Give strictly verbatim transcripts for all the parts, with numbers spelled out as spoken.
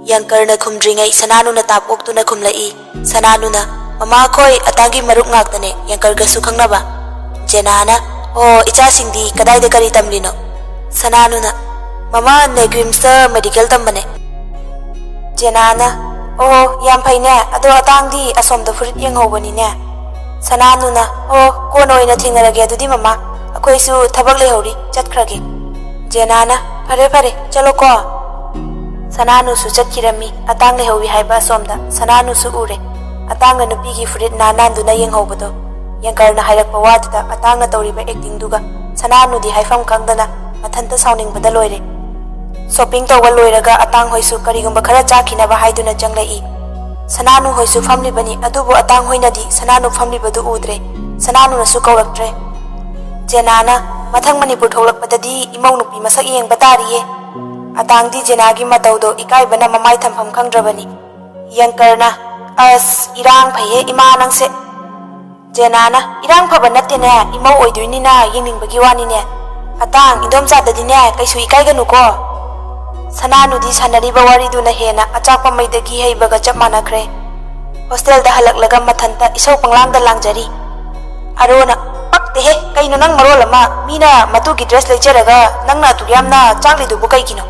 ꯌꯪꯀꯔꯅ ꯈꯨꯝꯗ꯭ꯔꯤꯉꯩ ꯁꯅꯥꯅꯨꯅ ꯇꯥꯞ ꯑꯣꯛꯇꯨꯅ ꯈꯨꯝꯂꯛꯏ꯫ ꯁꯅꯥꯅꯨꯅ, "ꯃꯃꯥ, ꯑꯩꯈꯣꯏ ꯑꯇꯥꯡꯒꯤ ꯃꯔꯨꯞ ꯉꯥꯛꯇꯅꯦ, ꯌꯪꯀꯔꯒꯁꯨ ꯈꯪꯅꯕ꯫" ꯖꯦꯅꯥꯅ, "ꯑꯣ, ꯏꯆꯥꯁꯤꯡꯗꯤ ꯀꯗꯥꯏꯗ ꯀꯔꯤ ꯇꯝꯂꯤꯅꯣ?" ꯁꯅꯥꯅꯨꯅ, "ꯃꯃꯥ, ꯅꯦꯒ꯭ꯔꯤꯝꯁꯇ ꯃꯦꯗꯤꯀꯦꯜ ꯇꯝꯕꯅꯦ꯫" ꯖꯦꯅꯥꯅ, "ꯑꯣ, ꯌꯥꯝ ꯐꯩꯅꯦ꯫ ꯑꯗꯣ ꯑꯇꯥꯡꯗꯤ ꯑꯁꯣꯝꯗ ꯐꯨꯔꯤꯠ ꯌꯦꯡꯍꯧꯕꯅꯤꯅꯦ꯫" ꯁꯅꯥꯅꯨꯅ, "ꯑꯣ, ꯀꯣꯟꯅ ꯑꯣꯏꯅ ꯊꯦꯡꯅꯔꯒꯦ ꯑꯗꯨꯗꯤ ꯃꯃꯥ꯫ ꯑꯩꯈꯣꯏꯁꯨ ꯊꯕꯛ ꯂꯩꯍꯧꯔꯤ, ꯆꯠꯈ꯭ꯔꯒꯦ꯫" ꯖꯦꯅꯥꯅ, "ꯐꯔꯦ, ꯐꯔꯦ, ꯆꯠꯂꯣꯀꯣ꯫" ꯁꯅꯥꯅꯨꯁꯨ ꯆꯠꯈꯤꯔꯝꯃꯤ꯫ ꯑꯇꯥꯡ ꯂꯩꯍꯧꯏ ꯍꯥꯏꯕ ꯑꯁꯣꯝꯗ ꯁꯅꯥꯅꯨꯁꯨ ꯎꯔꯦ꯫ ꯑꯇꯥꯡꯅ ꯅꯨꯄꯤꯒꯤ ꯐꯨꯔꯤꯠ ꯅꯥꯟ ꯅꯥꯟꯗꯨꯅ ꯌꯦꯡꯍꯧꯕꯗꯣ꯫ ꯌꯪꯀꯔꯅ ꯍꯥꯏꯔꯛꯄ ꯋꯥꯗꯨꯗ ꯑꯇꯥꯡꯅ ꯇꯧꯔꯤꯕ ꯑꯦꯛꯇꯤꯡꯗꯨꯒ ꯁꯅꯥꯅꯨꯗꯤ ꯍꯥꯏꯐꯝ ꯈꯪꯗꯅ ꯃꯊꯟꯇ ꯁꯥꯎꯅꯤꯡꯕꯗ ꯂꯣꯏꯔꯦ꯫ ꯁꯣꯄꯤꯡ ꯇꯧꯕ ꯂꯣꯏꯔꯒ ꯑꯇꯥꯡ ꯍꯣꯏꯁꯨ ꯀꯔꯤꯒꯨꯝꯕ ꯈꯔ ꯆꯥꯈꯤꯅꯕ ꯍꯥꯏꯗꯨꯅ ꯆꯪꯂꯛꯏ꯫ ꯁꯅꯥꯅꯨ ꯍꯣꯏꯁꯨ ꯐꯝꯂꯤꯕꯅꯤ, ꯑꯗꯨꯕꯨ ꯑꯇꯥꯡ ꯍꯣꯏꯅꯗꯤ ꯁꯅꯥꯅꯨ ꯐꯝꯂꯤꯕꯗꯨ ꯎꯗ꯭ꯔꯦ꯫ ꯁꯅꯥꯅꯨꯅꯁꯨ ꯀꯧꯔꯛꯇ꯭ꯔꯦ꯫ ꯖꯦꯅꯥꯅ, "ꯃꯊꯪ ꯃꯅꯤꯄꯨꯔ ꯊꯣꯛꯂꯛꯄꯗꯗꯤ ꯏꯃꯧ ꯅꯨꯄꯤ ꯃꯁꯛ ꯌꯦꯡꯕ ꯇꯥꯔꯤꯌꯦ꯫" ꯑꯇꯥꯡꯗꯤ ꯖꯦꯅꯥꯒꯤ ꯃꯇꯧꯗꯣ ꯏꯀꯥꯏꯕꯅ ꯃꯃꯥꯏ ꯊꯝꯐꯝ ꯈꯪꯗ꯭ꯔꯕꯅꯤ꯫ ꯌꯪꯀꯔꯅ, "ꯑꯁ, ꯏꯔꯥꯡ ꯐꯩꯍꯦ ꯏꯃꯥ ꯅꯪꯁꯦ꯫" ꯖꯦꯅꯥꯅ, "ꯏꯔꯥꯡ ꯐꯕ ꯅꯠꯇꯦꯅꯦ, ꯏꯃꯧ ꯑꯣꯏꯗꯣꯏꯅꯤꯅ ꯌꯦꯡꯅꯤꯡꯕꯒꯤ ꯋꯥꯅꯤꯅꯦ꯫ ꯑꯇꯥꯡ, ꯏꯟꯗꯣꯝꯆꯥꯗꯗꯤꯅꯦ ꯀꯩꯁꯨ ꯏꯀꯥꯏꯒꯅꯨꯀꯣ꯫" ꯁꯅꯥꯅꯨꯗꯤ ꯁꯥꯟꯅꯔꯤꯕ ꯋꯥꯔꯤꯗꯨꯅ ꯍꯦꯟꯅ ꯑꯆꯥꯛꯄ ꯃꯩꯗꯒꯤ ꯍꯩꯕꯒ ꯆꯞ ꯃꯥꯟꯅꯈ꯭ꯔꯦ꯫ ꯍꯣꯁꯇꯦꯜꯗ ꯍꯜꯂꯛꯂꯒ ꯃꯊꯟꯇ ꯏꯁꯧ ꯄꯪꯂꯥꯡꯗ ꯂꯥꯡꯖꯔꯤ꯫ ꯑꯔꯣꯅ, "ꯄꯛꯇꯦꯍꯦ, ꯀꯩꯅꯣ ꯅꯪ ꯃꯔꯣꯜ ꯑꯃ, ꯃꯤꯅ ꯃꯇꯨꯒꯤ ꯗ꯭ꯔꯦꯁ ꯂꯩꯖꯔꯒ ꯅꯪꯅ ꯑꯗꯨꯛ ꯌꯥꯝꯅ ꯆꯥꯛꯂꯤꯗꯨꯕꯨ ꯀꯩꯒꯤꯅꯣ?"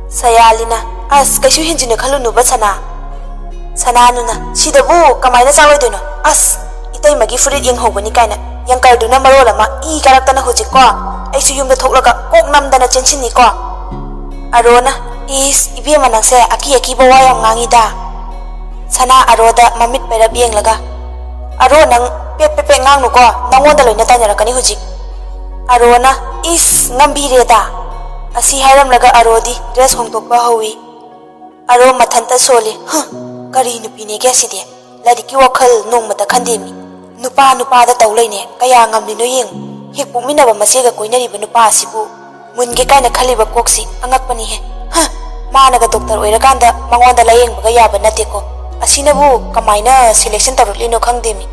ꯁꯌꯥꯂꯤꯅ, "ꯑꯁ, ꯀꯩꯁꯨ ꯍꯦꯟꯖꯤꯟꯅ ꯈꯜꯂꯨꯅꯨꯕ ꯁꯅꯥ꯫" ꯁꯅꯥꯅꯨꯅ, "ꯁꯤꯗꯕꯨ ꯀꯃꯥꯏꯅ ꯆꯥꯛꯂꯣꯏꯗꯣꯏꯅꯣ? ꯑꯁ, ꯏꯇꯩꯃꯒꯤ ꯐꯨꯔꯤꯠ ꯌꯦꯡꯍꯧꯕꯅꯤ ꯀꯥꯏꯅ, ꯌꯪꯀꯔꯗꯨꯅ ꯃꯔꯣꯜ ꯑꯃ ꯏ ꯀꯥꯔꯛꯇꯅ ꯍꯧꯖꯤꯛꯀꯣ꯫ ꯑꯩꯁꯨ ꯌꯨꯝꯗ ꯊꯣꯛꯂꯒ ꯀꯣꯛ ꯅꯝꯗꯅ ꯆꯦꯟꯁꯤꯟꯅꯤꯀꯣ꯫" ꯑꯔꯣꯅ, "ꯏꯁ, ꯏꯕꯦꯝꯃ ꯅꯪꯁꯦ ꯑꯀꯤ ꯑꯀꯤꯕ ꯋꯥ ꯌꯥꯝ ꯉꯥꯡꯉꯤꯗ꯫" ꯁꯅꯥ ꯑꯔꯣꯗ ꯃꯃꯤꯠ ꯄꯩꯔꯞ ꯌꯦꯡꯂꯒ, "ꯑꯔꯣ, ꯅꯪ ꯄꯦꯠ ꯄꯦꯠ ꯄꯦꯠ ꯉꯥꯡꯅꯨꯀꯣ, ꯅꯪꯉꯣꯟꯗ ꯂꯣꯏꯅ ꯇꯥꯏꯅꯔꯛꯀꯅꯤ ꯍꯧꯖꯤꯛ꯫" ꯑꯔꯣꯅ, "ꯏꯁ, ꯉꯝꯕꯤꯔꯦꯗ꯫" ꯑꯁꯤ ꯍꯥꯏꯔꯝꯂꯒ ꯑꯔꯣꯗꯤ ꯗ꯭ꯔꯦꯁ ꯍꯣꯡꯗꯣꯛꯄ ꯍꯧꯏ꯫ ꯑꯔꯣ ꯃꯊꯟꯇ ꯁꯣꯜꯂꯤ꯫ "ꯍ, ꯀꯔꯤ ꯅꯨꯄꯤꯅꯦꯒꯦ ꯑꯁꯤꯗꯤ? ꯂꯥꯏꯔꯤꯛꯀꯤ ꯋꯥꯈꯜ ꯅꯣꯡꯃꯇ ꯈꯟꯗꯦ ꯃꯤ꯫ ꯅꯨꯄꯥ ꯅꯨꯄꯥꯗ ꯇꯧ ꯂꯩꯅꯦ, ꯀꯌꯥ ꯉꯝꯂꯤꯅꯣ ꯌꯦꯡꯉꯨ꯫ ꯍꯦꯛ ꯄꯣꯛꯃꯤꯟꯅꯕ ꯃꯆꯦꯒ ꯀꯣꯏꯅꯔꯤꯕ ꯅꯨꯄꯥ ꯑꯁꯤꯕꯨ ꯃꯨꯟꯒꯦ ꯀꯥꯏꯅ ꯈꯜꯂꯤꯕ ꯀꯣꯛꯁꯤ ꯑꯉꯛꯄꯅꯤꯍꯦ꯫ ꯍ, ꯃꯥꯅꯒ ꯗꯣꯛꯇꯔ ꯑꯣꯏꯔꯀꯥꯟꯗ ꯃꯉꯣꯟꯗ ꯂꯥꯌꯦꯡꯕꯒ ꯌꯥꯕ ꯅꯠꯇꯦꯀꯣ꯫ ꯑꯁꯤꯅꯕꯨ ꯀꯃꯥꯏꯅ ꯁꯦꯂꯦꯛꯁꯟ ꯇꯧꯔꯛꯂꯤꯅꯣ ꯈꯪꯗꯦ ꯃꯤ꯫"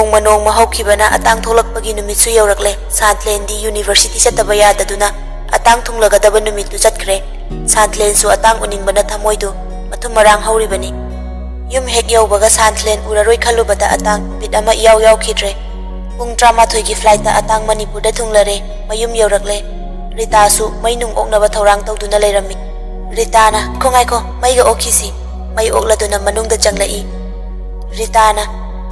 ꯅꯣꯡꯃ ꯅꯣꯡꯃ ꯍꯧꯈꯤꯕꯅ ꯑꯇꯥꯡ ꯊꯣꯛꯂꯛꯄꯒꯤ ꯅꯨꯃꯤꯠꯁꯨ ꯌꯧꯔꯛꯂꯦ꯫ ꯁꯥꯟꯊꯂꯦꯟꯗꯤ ꯌꯨꯅꯤꯚꯔꯁꯤꯇꯤ ꯆꯠꯇꯕ ꯌꯥꯗꯗꯨꯅ ꯑꯇꯥꯡ ꯊꯨꯡꯂꯒꯗꯕ ꯅꯨꯃꯤꯠꯇꯨ ꯆꯠꯈ꯭ꯔꯦ꯫ ꯁꯥꯟꯊꯂꯦꯟꯁꯨ ꯑꯇꯥꯡ ꯎꯅꯤꯡꯕꯅ ꯊꯃꯣꯏꯗꯨ ꯃꯊꯨꯝ ꯃꯔꯥꯡ ꯍꯧꯔꯤꯕꯅꯤ꯫ ꯌꯨꯝ ꯍꯦꯛ ꯌꯧꯕꯒ ꯁꯥꯟꯊꯂꯦꯟ ꯎꯔꯔꯣꯏ ꯈꯜꯂꯨꯕꯗ ꯑꯇꯥꯡ ꯕꯤꯠ ꯑꯃ ꯏꯌꯥꯎ ꯌꯥꯎꯈꯤꯗ꯭ꯔꯦ꯫ ꯄꯨꯡ ꯇꯔꯥꯃꯥꯊꯣꯏꯒꯤ ꯐ꯭ꯂꯥꯏꯠꯇ ꯑꯇꯥꯡ ꯃꯅꯤꯄꯨꯔꯗ ꯊꯨꯡꯂꯔꯦ, ꯃꯌꯨꯝ ꯌꯧꯔꯛꯂꯦ꯫ ꯔꯤꯇꯥꯁꯨ ꯃꯩ ꯅꯨꯡ ꯑꯣꯛꯅꯕ ꯊꯧꯔꯥꯡ ꯇꯧꯗꯨꯅ ꯂꯩꯔꯝꯃꯤ꯫ ꯔꯤꯇꯥꯅ, "ꯉꯥꯏꯈꯣ, ꯉꯥꯏꯈꯣ, ꯃꯩꯒ ꯑꯣꯛꯈꯤꯁꯤ"꯫ ꯃꯩ ꯑꯣꯛꯂꯗꯨꯅ ꯃꯅꯨꯡꯗ ꯆꯪꯂꯛꯏ꯫ ꯔꯤꯇꯥꯅ,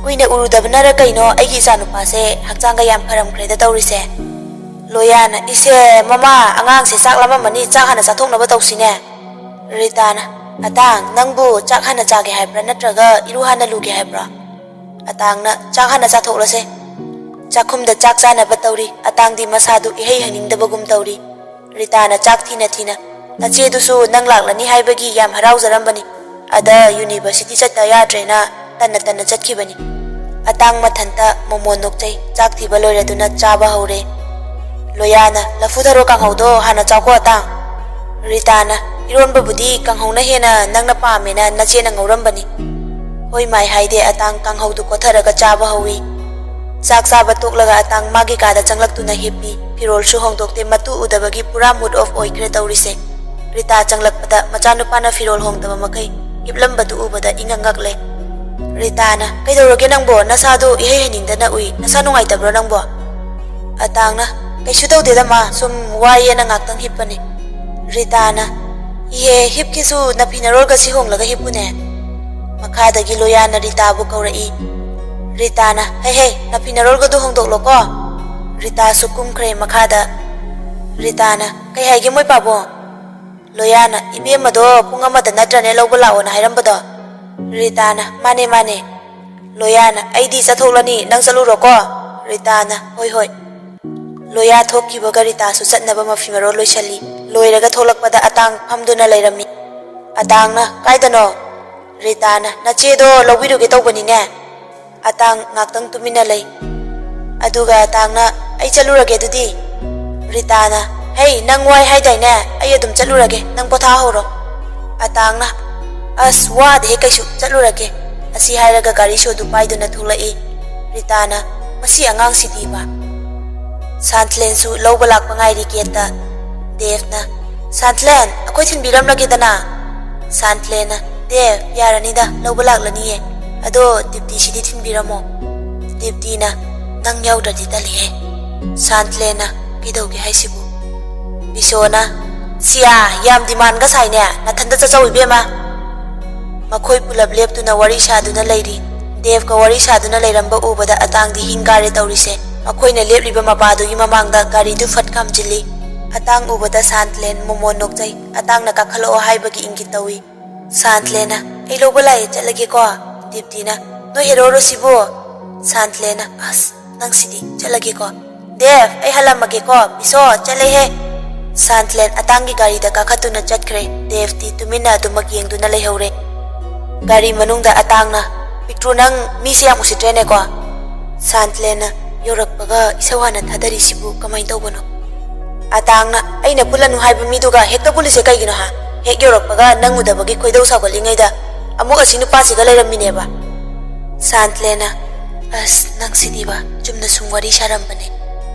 "ꯀꯨꯏꯅ ꯎꯔꯨꯗꯕꯅꯔ ꯀꯩꯅꯣ, ꯑꯩꯒꯤ ꯏꯆꯥꯅꯨꯄꯥꯁꯦ ꯍꯛꯆꯥꯡꯒ ꯌꯥꯝ ꯐꯔꯝꯈ꯭ꯔꯦꯗ ꯇꯧꯔꯤꯁꯦ"꯫ ꯂꯣꯌꯥꯅ, "ꯏꯁꯦ, ꯃꯃꯥ, ꯑꯉꯥꯡꯁꯦ ꯆꯥꯛ ꯂꯥꯝꯃꯝꯃꯅꯤ, ꯆꯥꯛ ꯍꯥꯟꯅ ꯆꯥꯊꯣꯛꯅꯕ ꯇꯧꯁꯤꯅꯦ"꯫ ꯔꯤꯇꯥꯅ, "ꯑꯇꯥꯡ, ꯅꯪꯕꯨ ꯆꯥꯛ ꯍꯥꯟꯅ ꯆꯥꯒꯦ ꯍꯥꯏꯕ꯭ꯔꯥ, ꯅꯠꯇ꯭ꯔꯒ ꯏꯔꯨ ꯍꯥꯟꯅ ꯂꯨꯒꯦ ꯍꯥꯏꯕ꯭ꯔꯥ?" ꯑꯇꯥꯡꯅ, "ꯆꯥꯛ ꯍꯥꯟꯅ ꯆꯥꯊꯣꯛꯂꯁꯦ"꯫ ꯆꯥꯛꯈꯨꯝꯗ ꯆꯥꯛ ꯆꯥꯅꯕ ꯇꯧꯔꯤ꯫ ꯑꯇꯥꯡꯗꯤ ꯃꯁꯥꯗꯨ ꯏꯍꯩ ꯍꯩꯅꯤꯡꯗꯕꯒꯨꯝ ꯇꯧꯔꯤ꯫ ꯔꯤꯇꯥꯅ ꯆꯥꯛ ꯊꯤꯅ ꯊꯤꯅ, "ꯅꯆꯦꯗꯨꯁꯨ ꯅꯪ ꯂꯥꯛꯂꯅꯤ ꯍꯥꯏꯕꯒꯤ ꯌꯥꯝ ꯍꯔꯥꯎꯖꯔꯝꯕꯅꯤ꯫ ꯑꯗ ꯌꯨꯅꯤꯚꯔꯁꯤꯇꯤ ꯆꯠꯇ ꯌꯥꯗ꯭ꯔꯦꯅ ꯇꯟꯅ ꯇꯟꯅ ꯆꯠꯈꯤꯕꯅꯤ"꯫ ꯑꯇꯥꯡ ꯃꯊꯟꯇ ꯃꯣꯃꯣꯟ ꯅꯣꯛꯆꯩ꯫ ꯆꯥꯛ ꯊꯤꯕ ꯂꯣꯏꯔꯗꯨꯅ ꯆꯥꯕ ꯍꯧꯔꯦ꯫ ꯂꯣꯌꯥꯅ, "ꯂꯐꯨ ꯊꯔꯣ ꯀꯥꯡꯍꯧꯗꯣ ꯍꯥꯟꯅ ꯆꯥꯎꯀꯣ ꯑꯇꯥꯡ"꯫ ꯔꯤꯇꯥꯅ, "ꯏꯔꯣꯟꯕꯕꯨꯗꯤ ꯀꯥꯡꯍꯧꯅ ꯍꯦꯟꯅ ꯅꯪꯅ ꯄꯥꯝꯃꯦꯅ ꯅꯆꯦꯅ ꯉꯧꯔꯝꯕꯅꯤ"꯫ ꯍꯣꯏ ꯃꯥꯏ ꯍꯥꯏꯗꯦ ꯑꯇꯥꯡ ꯀꯥꯡꯍꯧꯗꯨ ꯀꯣꯊꯔꯒ ꯆꯥꯕ ꯍꯧꯏ꯫ ꯆꯥꯛ ꯆꯥꯕ ꯇꯣꯛꯂꯒ ꯑꯇꯥꯡ ꯃꯥꯒꯤ ꯀꯥꯗ ꯆꯪꯂꯛꯇꯨꯅ ꯍꯤꯞꯄꯤ꯫ ꯐꯤꯔꯣꯜꯁꯨ ꯍꯣꯡꯗꯣꯛꯇꯦ꯫ ꯃꯇꯨ ꯎꯗꯕꯒꯤ ꯄꯨꯔꯥ mood off ꯑꯣꯏꯈ꯭ꯔꯦ ꯇꯧꯔꯤꯁꯦ꯫ ꯔꯤꯇꯥ ꯆꯪꯂꯛꯄꯗ ꯃꯆꯥꯅꯨꯄꯥꯅ ꯐꯤꯔꯣꯜ ꯍꯣꯡꯗꯕ ꯃꯈꯩ ꯍꯤꯞꯂꯝꯕꯗꯨ ꯎꯕꯗ ꯏꯉꯛ ꯉꯛꯂꯦ꯫ ꯔꯤꯇꯥꯅ, "ꯀꯩꯗꯧꯔꯒꯦ ꯅꯪꯕꯣ? ꯅꯁꯥꯗꯣ ꯏꯍꯩ ꯍꯩꯅꯤꯡꯗꯅ ꯎꯏ꯫ ꯅꯁꯥ ꯅꯨꯡꯉꯥꯏꯇꯕ꯭ꯔꯣ ꯅꯪꯕꯣ?" ꯑꯇꯥꯡꯅ, "ꯀꯩꯁꯨ ꯇꯧꯗꯦꯗ ꯃꯥ, ꯁꯨꯝ ꯋꯥꯏꯌꯦꯅ ꯉꯥꯛꯇꯪ ꯍꯤꯞꯄꯅꯤ"꯫ ꯔꯤꯇꯥꯅ, "ꯏꯍꯦ, ꯍꯤꯞꯀꯦꯁꯨ ꯅꯐꯤ ꯅꯔꯣꯜꯒ ꯁꯤ ꯍꯣꯡꯂꯒ ꯍꯤꯞꯄꯨꯅꯦ"꯫ ꯃꯈꯥꯗꯒꯤ ꯂꯣꯌꯥꯅ ꯔꯤꯇꯥꯕꯨ ꯀꯧꯔꯛꯏ꯫ ꯔꯤꯇꯥꯅ, "ꯍꯩ ꯍꯩ, ꯅꯐꯤ ꯅꯔꯣꯜꯒꯗꯨ ꯍꯣꯡꯗꯣꯛꯂꯣꯀꯣ"꯫ ꯔꯤꯇꯥꯁꯨ ꯀꯨꯝꯈ꯭ꯔꯦ ꯃꯈꯥꯗ꯫ ꯔꯤꯇꯥꯅ, "ꯀꯩ ꯍꯥꯏꯒꯦ ꯃꯣꯏ ꯄꯥꯕꯨꯡ?" ꯂꯣꯌꯥꯅ, "ꯏꯕꯦꯝꯃꯗꯣ ꯄꯨꯡ ꯑꯃꯗ ꯅꯠꯇ꯭ꯔꯅꯦ ꯂꯧꯕ ꯂꯥꯛꯑꯣꯅ ꯍꯥꯏꯔꯝꯕꯗꯣ?" ꯔꯤꯇꯥꯅ, "ꯃꯥꯅꯦ, ꯃꯥꯅꯦ"꯫ ꯂꯣꯌꯥꯅ, "ꯑꯩꯗꯤ ꯆꯠꯊꯣꯛꯂꯅꯤ, ꯅꯪ ꯆꯠꯂꯨꯔꯣꯀꯣ"꯫ ꯔꯤꯇꯥꯅ, "ꯍꯣꯏ, ꯍꯣꯏ"꯫ ꯂꯣꯌꯥ ꯊꯣꯛꯈꯤꯕꯒ ꯔꯤꯇꯥꯁꯨ ꯆꯠꯅꯕ ꯃꯐꯤ ꯃꯔꯣꯜ ꯂꯣꯏꯁꯜꯂꯤ꯫ ꯂꯣꯏꯔꯒ ꯊꯣꯛꯂꯛꯄꯗ ꯑꯇꯥꯡ ꯐꯝꯗꯨꯅ ꯂꯩꯔꯝꯃꯤ꯫ ꯑꯇꯥꯡꯅ, "ꯀꯥꯏꯗꯅꯣ?" ꯔꯤꯇꯥꯅ, "ꯅꯆꯦꯗꯣ ꯂꯧꯕꯤꯔꯨꯒꯦ ꯇꯧꯕꯅꯤꯅꯦ"꯫ ꯑꯇꯥꯡ ꯉꯥꯛꯇꯪ ꯇꯨꯃꯤꯟꯅ ꯂꯩ꯫ ꯑꯗꯨꯒ ꯑꯇꯥꯡꯅ, "ꯑꯩ ꯆꯠꯂꯨꯔꯒꯦ ꯑꯗꯨꯗꯤ"꯫ ꯔꯤꯇꯥꯅ, "ꯍꯩ, ꯅꯪ ꯋꯥꯏ ꯍꯥꯏꯗꯥꯏꯅꯦ? ꯑꯩ ꯑꯗꯨꯝ ꯆꯠꯂꯨꯔꯒꯦ, ꯅꯪ ꯄꯣꯊꯥꯍꯧꯔꯣ"꯫ ꯑꯇꯥꯡꯅ, "ꯑꯁ, ꯋꯥꯗꯦꯍꯦ ꯀꯩꯁꯨ, ꯆꯠꯂꯨꯔꯒꯦ"꯫ ꯑꯁꯤ ꯍꯥꯏꯔꯒ ꯒꯥꯔꯤ ꯁꯣꯗꯨ ꯄꯥꯏꯗꯨꯅ ꯊꯣꯛꯂꯛꯏ꯫ ꯔꯤꯇꯥꯅ, "ꯃꯁꯤ ꯑꯉꯥꯡꯁꯤꯗꯤꯕ?" ꯁꯥꯟꯊꯂꯦꯟꯁꯨ ꯂꯧꯕ ꯂꯥꯛꯄ ꯉꯥꯏꯔꯤ ꯒꯦꯠꯇ꯫ ꯗꯦꯕꯅ, "ꯁꯥꯟꯊꯂꯦꯟ, ꯑꯩꯈꯣꯏ ꯊꯤꯟꯕꯤꯔꯝꯂꯒꯦꯗꯅ?" ꯁꯥꯟꯊꯂꯦꯟꯅ, "ꯗꯦꯕ, ꯌꯥꯔꯅꯤꯗ, ꯂꯧꯕ ꯂꯥꯛꯂꯅꯤꯌꯦ꯫ ꯑꯗꯣ ꯗꯤꯞꯇꯤꯁꯤꯗꯤ ꯊꯤꯟꯕꯤꯔꯝꯃꯣ꯫" ꯗꯤꯞꯇꯤꯅ, "ꯅꯪ ꯌꯥꯎꯗ꯭ꯔꯗꯤ ꯇꯜꯂꯤꯍꯦ꯫" ꯁꯥꯟꯊꯂꯦꯟꯅ, "ꯀꯩꯗꯧꯒꯦ ꯍꯥꯏꯁꯤꯕꯨ?" ꯕꯤꯁꯣꯅ, "ꯁꯤꯌꯥ, ꯌꯥꯝ ꯗꯤꯃꯥꯟꯒ ꯁꯥꯏꯅꯦ, ꯅꯊꯟꯗ ꯆꯠꯆꯧ ꯏꯕꯦꯝꯃ꯫" ꯃꯈꯣꯏ ꯄꯨꯂꯞ ꯂꯦꯞꯇꯨꯅ ꯋꯥꯔꯤ ꯁꯥꯗꯨꯅ ꯂꯩꯔꯤ꯫ ꯗꯦꯕꯀ ꯋꯥꯔꯤ ꯁꯥꯗꯨꯅ ꯂꯩꯔꯝꯕ ꯎꯕꯗ ꯑꯇꯥꯡꯗꯤ ꯍꯤꯡꯒꯥꯔꯦ ꯇꯧꯔꯤꯁꯦ꯫ ꯃꯈꯣꯏꯅ ꯂꯦꯞꯂꯤꯕ ꯃꯄꯥꯗꯨꯒꯤ ꯃꯃꯥꯡꯗ ꯒꯥꯔꯤꯗꯨ ꯐꯠ ꯈꯥꯝꯖꯤꯜꯂꯤ꯫ ꯑꯇꯥꯡ ꯎꯕꯗ ꯁꯥꯟꯊꯂꯦꯟ ꯃꯣꯃꯣꯟ ꯅꯣꯛꯆꯩ꯫ ꯑꯇꯥꯡꯅ ꯀꯥꯈꯠꯂꯛꯑꯣ ꯍꯥꯏꯕꯒꯤ ꯏꯪꯒꯤꯠ ꯇꯧꯏ꯫ ꯁꯥꯟꯊꯂꯦꯟꯅ, "ꯑꯩ ꯂꯧꯕ ꯂꯥꯛꯑꯦ, ꯆꯠꯂꯒꯦꯀꯣ꯫" ꯗꯤꯞꯇꯤꯅ, "ꯅꯣꯏ ꯍꯦꯔꯣꯔꯣ ꯁꯤꯕꯨ?" ꯁꯥꯟꯊꯂꯦꯟꯅ, "ꯑꯁ, ꯅꯪꯁꯤꯗꯤ, ꯆꯠꯂꯒꯦꯀꯣ꯫ ꯗꯦꯕ, ꯑꯩ ꯍꯜꯂꯝꯃꯒꯦꯀꯣ꯫ ꯕꯤꯁꯣ, ꯆꯠꯂꯦꯍꯦ꯫" ꯁꯥꯟꯊꯂꯦꯟ ꯑꯇꯥꯡꯒꯤ ꯒꯥꯔꯤꯗ ꯀꯥꯈꯠꯇꯨꯅ ꯆꯠꯈ꯭ꯔꯦ꯫ ꯗꯦꯕꯇꯤ ꯇꯨꯃꯤꯟꯅ ꯑꯗꯨꯃꯛ ꯌꯦꯡꯗꯨꯅ ꯂꯩꯍꯧꯔꯦ꯫ ꯒꯥꯔꯤ ꯃꯅꯨꯡꯗ ꯑꯇꯥꯡꯅ, "ꯄꯤꯛꯇ꯭ꯔꯨ, ꯅꯪ ꯃꯤꯁꯦ ꯌꯥꯝ ꯎꯁꯤꯠꯇ꯭ꯔꯦꯅꯦꯀꯣ꯫" ꯁꯥꯟꯊꯂꯦꯟꯅ, "ꯌꯧꯔꯛꯄꯒ ꯏꯁꯧ ꯍꯥꯟꯅ ꯊꯥꯗꯔꯤꯁꯤꯕꯨ ꯀꯃꯥꯏꯅ ꯇꯧꯕꯅꯣ?" ꯑꯇꯥꯡꯅ, "ꯑꯩꯅ ꯄꯨꯜꯂꯅꯨ ꯍꯥꯏꯕ ꯃꯤꯗꯨꯒ ꯍꯦꯛꯇ ꯄꯨꯜꯂꯤꯁꯦ ꯀꯩꯒꯤꯅꯣ ꯍꯥ? ꯍꯦꯛ ꯌꯧꯔꯛꯄꯒ ꯅꯪ ꯎꯗꯕꯒꯤ ꯈꯣꯏꯗꯧ ꯁꯥꯎꯒꯠꯂꯤꯉꯩꯗ ꯑꯃꯨꯛ ꯑꯁꯤ ꯅꯨꯄꯥꯁꯤꯒ ꯂꯩꯔꯝꯃꯤꯅꯦꯕ꯫" ꯁꯥꯟꯊꯂꯦꯟꯅ, "ꯑꯁ, ꯅꯪꯁꯤꯗꯤꯕ, ꯆꯨꯝꯅ ꯁꯨꯝ ꯋꯥꯔꯤ ꯁꯥꯔꯝꯕꯅꯦ꯫"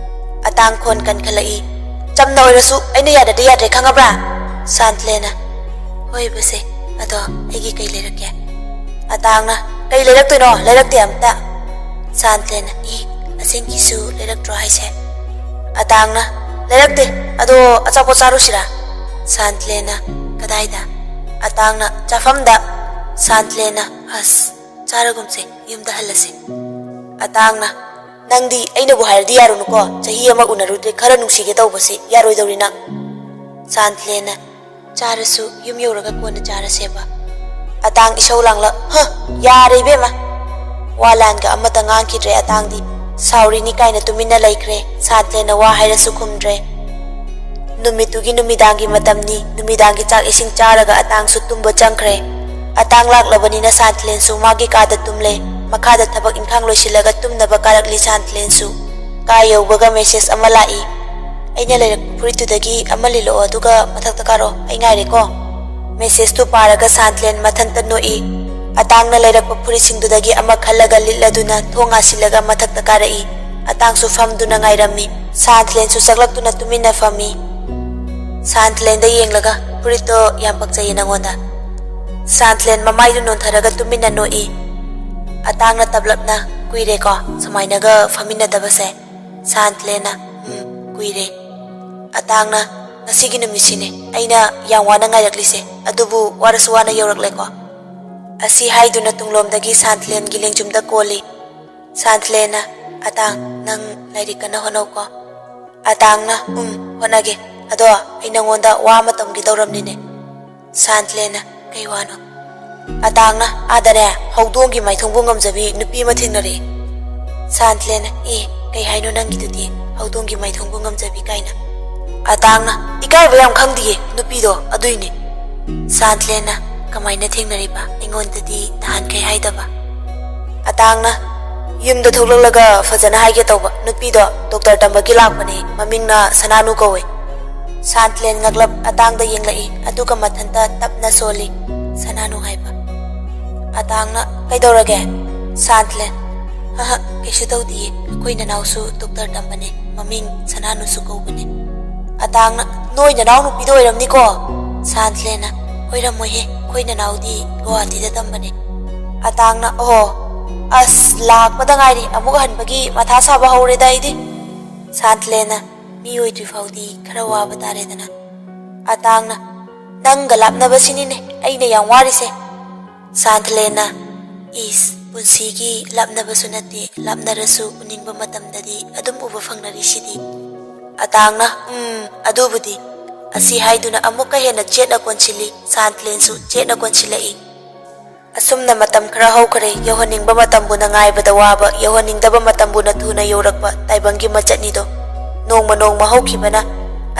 ꯑꯇꯥꯡ ꯈꯣꯟ ꯀꯟꯈꯠꯂꯛꯏ꯫ "ꯆꯝꯅ ꯑꯣꯏꯔꯁꯨ ꯑꯩꯅ ꯌꯥꯗꯗꯤ ꯌꯥꯗ꯭ꯔꯦ, ꯈꯪꯉꯕ꯭ꯔꯥ?" ꯁꯥꯟꯊꯂꯦꯟꯅ, "ꯍꯣꯏꯕꯁꯦ, ꯑꯗꯣ ꯑꯩꯒꯤ ꯀꯩ ꯂꯩꯔꯛꯀꯦ?" ꯑꯇꯥꯡꯅ, "ꯀꯩ ꯂꯩꯔꯛꯇꯣꯏꯅꯣ? ꯂꯩꯔꯛꯇꯦ ꯑꯝꯇ꯫" ꯁꯥꯟꯊꯂꯦꯟꯅ, "ꯏ, ꯑꯁꯦꯡꯀꯤꯁꯨ ꯂꯩꯔꯛꯇ꯭ꯔꯣ ꯍꯥꯏꯁꯦ?" ꯑꯇꯥꯡꯅ, "ꯂꯩꯔꯛꯇꯦ, ꯑꯗꯣ ꯑꯆꯥꯄꯣꯠ ꯆꯥꯔꯨꯁꯤꯔꯥ?" ꯁꯥꯟꯊꯂꯦꯟꯅ, "ꯀꯗꯥꯏꯗ?" ꯑꯇꯥꯡꯅ, "ꯆꯥꯐꯝꯗ꯫" ꯁꯥꯟꯊꯂꯦꯟꯅ, "ꯑꯁ, ꯆꯥꯔꯒꯨꯝꯁꯦ, ꯌꯨꯝꯗ ꯍꯜꯂꯁꯦ꯫" ꯑꯇꯥꯡꯅ, "ꯅꯪꯗꯤ ꯑꯩꯅꯕꯨ ꯍꯥꯏꯔꯗꯤ ꯌꯥꯔꯨꯅꯨꯀꯣ, ꯆꯍꯤ ꯑꯃ ꯎꯅꯔꯨꯗ꯭ꯔꯦ, ꯈꯔ ꯅꯨꯡꯁꯤꯒꯦ ꯇꯧꯕꯁꯤ ꯌꯥꯔꯣꯏꯗꯧꯔꯤ ꯅꯪ꯫" ꯁꯥꯟꯊꯂꯦꯟꯅ, "ꯆꯥꯔꯁꯨ ꯌꯨꯝ ꯌꯧꯔꯒ ꯀꯣꯟꯅ ꯆꯥꯔꯁꯦꯕ꯫" ꯑꯇꯥꯡ ꯏꯁꯧ ꯂꯥꯡꯂꯛ, "ꯍ, ꯌꯥꯔꯦ ꯏꯕꯦꯝꯃ꯫" ꯋꯥ ꯂꯥꯟꯒ ꯑꯃꯠꯇ ꯉꯥꯡꯈꯤꯗ꯭ꯔꯦ ꯑꯇꯥꯡꯗꯤ꯫ ꯁꯥꯎꯔꯤꯅꯤ ꯀꯥꯏꯅ ꯇꯨꯃꯤꯟꯅ ꯂꯩꯈ꯭ꯔꯦ꯫ ꯁꯥꯟꯊꯂꯦꯟꯅ ꯋꯥ ꯍꯥꯏꯔꯁꯨ ꯈꯨꯝꯗ꯭ꯔꯦ꯫ ꯅꯨꯃꯤꯠꯇꯨꯒꯤ ꯅꯨꯃꯤꯗꯥꯡꯒꯤ ꯃꯇꯝꯅꯤ꯫ ꯅꯨꯃꯤꯗꯥꯡꯒꯤ ꯆꯥꯛ ꯏꯁꯤꯡ ꯆꯥꯔꯒ ꯑꯇꯥꯡꯁꯨ ꯇꯨꯝꯕ ꯆꯪꯈ꯭ꯔꯦ꯫ ꯑꯇꯥꯡ ꯂꯥꯛꯂꯕꯅꯤꯅ ꯁꯥꯟꯊꯂꯦꯟꯁꯨ ꯃꯥꯒꯤ ꯀꯥꯗ ꯇꯨꯝꯂꯦ꯫ ꯃꯈꯥꯗ ꯊꯕꯛ ꯏꯪꯈꯥꯡ ꯂꯣꯏꯁꯤꯜꯂꯒ ꯇꯨꯝꯅꯕ ꯀꯥꯔꯛꯂꯤ ꯁꯥꯟꯊꯂꯦꯟꯁꯨ꯫ ꯀꯥ ꯌꯧꯕꯒ ꯃꯦꯁꯦꯖ ꯑꯃ ꯂꯥꯛꯏ꯫ "ꯑꯩꯅ ꯂꯩꯔꯛꯄ ꯐꯨꯔꯤꯠꯇꯨꯗꯒꯤ ꯑꯃ ꯂꯤꯜꯂꯛꯑꯣ, ꯑꯗꯨꯒ ꯃꯊꯛꯇ ꯀꯥꯔꯛꯑꯣ꯫ ꯑꯩ ꯉꯥꯏꯔꯦꯀꯣ꯫" ꯃꯦꯁꯦꯖꯇꯨ ꯄꯥꯔꯒ ꯁꯥꯟꯊꯂꯦꯟ ꯃꯊꯟꯇ ꯅꯣꯛꯏ꯫ ꯑꯇꯥꯡꯅ ꯂꯩꯔꯛꯄ ꯐꯨꯔꯤꯠꯁꯤꯡꯗꯨꯗꯒꯤ ꯑꯃ ꯈꯜꯂꯒ ꯂꯤꯠꯂꯗꯨꯅ ꯊꯣꯡ ꯉꯥꯁꯤꯜꯂꯒ ꯃꯊꯛꯇ ꯀꯥꯔꯛꯏ꯫ ꯑꯇꯥꯡꯁꯨ ꯐꯝꯗꯨꯅ ꯉꯥꯏꯔꯝꯃꯤ꯫ ꯁꯥꯟꯊꯂꯦꯟꯁꯨ ꯆꯥꯛꯂꯛꯇꯨꯅ ꯇꯨꯃꯤꯟꯅ ꯐꯝꯃꯤ꯫ ꯁꯥꯟꯊꯂꯦꯟꯗ ꯌꯦꯡꯂꯒ, "ꯐꯨꯔꯤꯠꯇꯣ ꯌꯥꯝ ꯄꯛꯆꯩꯌꯦ ꯅꯪꯉꯣꯟꯗ꯫" ꯁꯥꯟꯊꯂꯦꯟ ꯃꯃꯥꯏꯗꯨ ꯅꯣꯟꯊꯔꯒ ꯇꯨꯃꯤꯟꯅ ꯅꯣꯛꯏ꯫ ꯑꯇꯥꯡꯅ ꯇꯞꯂꯞꯅ, "ꯀꯨꯏꯔꯦꯀꯣ ꯁꯨꯃꯥꯏꯅꯒ ꯐꯝꯃꯤꯟꯅꯗꯕꯁꯦ?" ꯁꯥꯟꯊꯂꯦꯟꯅ, "ꯎꯝ, ꯀꯨꯏꯔꯦ꯫" ꯑꯇꯥꯡꯅ, "ꯉꯁꯤꯒꯤ ꯅꯨꯃꯤꯠꯁꯤꯅꯦ ꯑꯩꯅ ꯌꯥꯝ ꯋꯥꯅ ꯉꯥꯏꯔꯛꯂꯤꯁꯦ, ꯑꯗꯨꯕꯨ ꯋꯥꯔꯁꯨ ꯋꯥꯅ ꯌꯧꯔꯛꯂꯦꯀꯣ꯫" ꯑꯁꯤ ꯍꯥꯏꯗꯨꯅ ꯇꯨꯡꯂꯣꯝꯗꯒꯤ ꯁꯥꯟꯊꯂꯦꯟꯒꯤ ꯂꯦꯡꯖꯨꯝꯗ ꯀꯣꯜꯂꯤ꯫ ꯁꯥꯟꯊꯂꯦꯟꯅ, "ꯑꯇꯥꯡ, ꯅꯪ ꯂꯥꯏꯔꯤꯛ ꯀꯟꯅ ꯍꯣꯠꯅꯧꯀꯣ꯫" ꯑꯇꯥꯡꯅ, "ꯎꯝ, ꯍꯣꯠꯅꯒꯦ꯫ ꯑꯗꯣ ꯑꯩ ꯅꯪꯉꯣꯟꯗ ꯋꯥ ꯑꯃ ꯇꯝꯒꯦ ꯇꯧꯔꯝꯅꯤꯅꯦ꯫" ꯁꯥꯟꯊꯂꯦꯟꯅ, "ꯀꯩ ꯋꯥꯅꯣ?" ꯑꯇꯥꯡꯅ, "ꯑꯥꯗꯅꯦ ꯍꯧꯗꯣꯡꯒꯤ ꯃꯥꯏꯊꯣꯡꯕꯨ ꯉꯝꯖꯕꯤ ꯅꯨꯄꯤ ꯑꯃ ꯊꯦꯡꯅꯔꯛꯏ꯫" ꯁꯥꯟꯊꯂꯦꯟꯅ, "ꯑꯦ, ꯀꯩ ꯍꯥꯏꯅꯣ ꯅꯪꯒꯤꯗꯨꯗꯤ? ꯍꯧꯗꯣꯡꯒꯤ ꯃꯥꯏꯊꯣꯡꯕꯨ ꯉꯝꯖꯕꯤ ꯀꯥꯏꯅ?" ꯑꯇꯥꯡꯅ, "ꯏꯀꯥꯏꯕ ꯌꯥꯝ ꯈꯪꯗꯤꯌꯦ ꯅꯨꯄꯤꯗꯣ, ꯑꯗꯨꯏꯅꯦ꯫" ꯁꯥꯟꯊꯂꯦꯟꯅ, "ꯀꯃꯥꯏꯅ ꯊꯦꯡꯅꯔꯤꯕ? ꯑꯩꯉꯣꯟꯗꯗꯤ ꯅꯍꯥꯟꯈꯩ ꯍꯥꯏꯗꯕ?" ꯑꯇꯥꯡꯅ, "ꯌꯨꯝꯗ ꯊꯣꯛꯂꯛꯂꯒ ꯐꯖꯅ ꯍꯥꯏꯒꯦ ꯇꯧꯕ꯫ ꯅꯨꯄꯤꯗꯣ ꯗꯣꯛꯇꯔ ꯇꯝꯕꯒꯤ ꯂꯥꯛꯄꯅꯦ, ꯃꯃꯤꯡꯅ ꯁꯅꯥꯅꯨ ꯀꯧꯋꯦ꯫" ꯁꯥꯟꯊꯂꯦꯟ ꯉꯛꯂꯞ ꯑꯇꯥꯡꯗ ꯌꯦꯡꯂꯛꯏ, ꯑꯗꯨꯒ ꯃꯊꯟꯇ ꯇꯞꯅ ꯁꯣꯜꯂꯤ, "ꯁꯅꯥꯅꯨ ꯍꯥꯏꯕ꯫" ꯑꯇꯥꯡꯅ, "ꯀꯩꯗꯧꯔꯒꯦ?" ꯁꯥꯟꯊꯂꯦꯟ, "ꯑꯍ, ꯀꯩꯁꯨ ꯇꯧꯗꯤꯌꯦ꯫ ꯑꯩꯈꯣꯏ ꯅꯅꯥꯎꯁꯨ ꯗꯣꯛꯇꯔ ꯇꯝꯕꯅꯦ, ꯃꯃꯤꯡ ꯁꯅꯥꯅꯨꯁꯨ ꯀꯧꯕꯅꯦ꯫" ꯑꯇꯥꯡꯅ, "ꯅꯣꯏ ꯅꯅꯥꯎ ꯅꯨꯄꯤꯗꯣ ꯑꯣꯏꯔꯝꯅꯤꯀꯣ?" ꯁꯥꯟꯊꯂꯦꯟꯅ, "ꯑꯣꯏꯔꯝꯃꯣꯏꯍꯦ, ꯑꯩꯈꯣꯏ ꯅꯅꯥꯎꯗꯤ ꯒꯨꯋꯥꯍꯥꯇꯤꯗ ꯇꯝꯕꯅꯦ꯫" ꯑꯇꯥꯡꯅ, "ꯑꯣꯍꯣ, ꯑꯁ, ꯂꯥꯛꯄꯗ ꯉꯥꯏꯔꯤ, ꯑꯃꯨꯛ ꯍꯟꯕꯒꯤ ꯃꯊꯥ ꯁꯥꯕ ꯍꯧꯔꯦꯗ ꯑꯩꯗꯤ꯫" ꯁꯥꯟꯊꯂꯦꯟꯅ, "ꯃꯤ ꯑꯣꯏꯗ꯭ꯔꯤ ꯐꯥꯎꯗꯤ ꯈꯔ ꯋꯥꯕ ꯇꯥꯔꯦꯗꯅ꯫" ꯑꯇꯥꯡꯅ, "ꯅꯪꯒ ꯂꯥꯞꯅꯕꯁꯤꯅꯤꯅꯦ ꯑꯩꯅ ꯌꯥꯝ ꯋꯥꯔꯤꯁꯦ꯫" ꯁꯥꯟꯊꯂꯦꯟꯅ, "ꯏꯁ, ꯄꯨꯟꯁꯤꯒꯤ ꯂꯥꯞꯅꯕꯁꯨ ꯅꯠꯇꯦ, ꯂꯥꯞꯅꯔꯁꯨ ꯎꯅꯤꯡꯕ ꯃꯇꯝꯗꯗꯤ ꯑꯗꯨꯝ ꯎꯕ ꯐꯪꯅꯔꯤꯁꯤꯗꯤ꯫" ꯑꯇꯥꯡꯅ, "ꯎꯝ, ꯑꯗꯨꯕꯨꯗꯤ꯫" ꯑꯁꯤ ꯍꯥꯏꯗꯨꯅ ꯑꯃꯨꯛꯀ ꯍꯦꯟꯅ ꯆꯦꯠꯅ ꯀꯣꯟꯁꯤꯜꯂꯤ, ꯁꯥꯟꯊꯂꯦꯟꯁꯨ ꯆꯦꯠꯅ ꯀꯣꯟꯁꯤꯜꯂꯛꯏ꯫ ꯑꯁꯨꯝꯅ ꯃꯇꯝ ꯈꯔ ꯍꯧꯈ꯭ꯔꯦ꯫ ꯌꯧꯍꯟꯅꯤꯡꯕ ꯃꯇꯝꯕꯨꯅ ꯉꯥꯏꯕꯗ ꯋꯥꯕ, ꯌꯧꯍꯟꯅꯤꯡꯗꯕ ꯃꯇꯝꯕꯨꯅ ꯊꯨꯅ ꯌꯧꯔꯛꯄ ꯇꯥꯏꯕꯪꯒꯤ ꯃꯆꯠꯅꯤꯗꯣ꯫ ꯅꯣꯡꯃ ꯅꯣꯡꯃ ꯍꯧꯈꯤꯕꯅ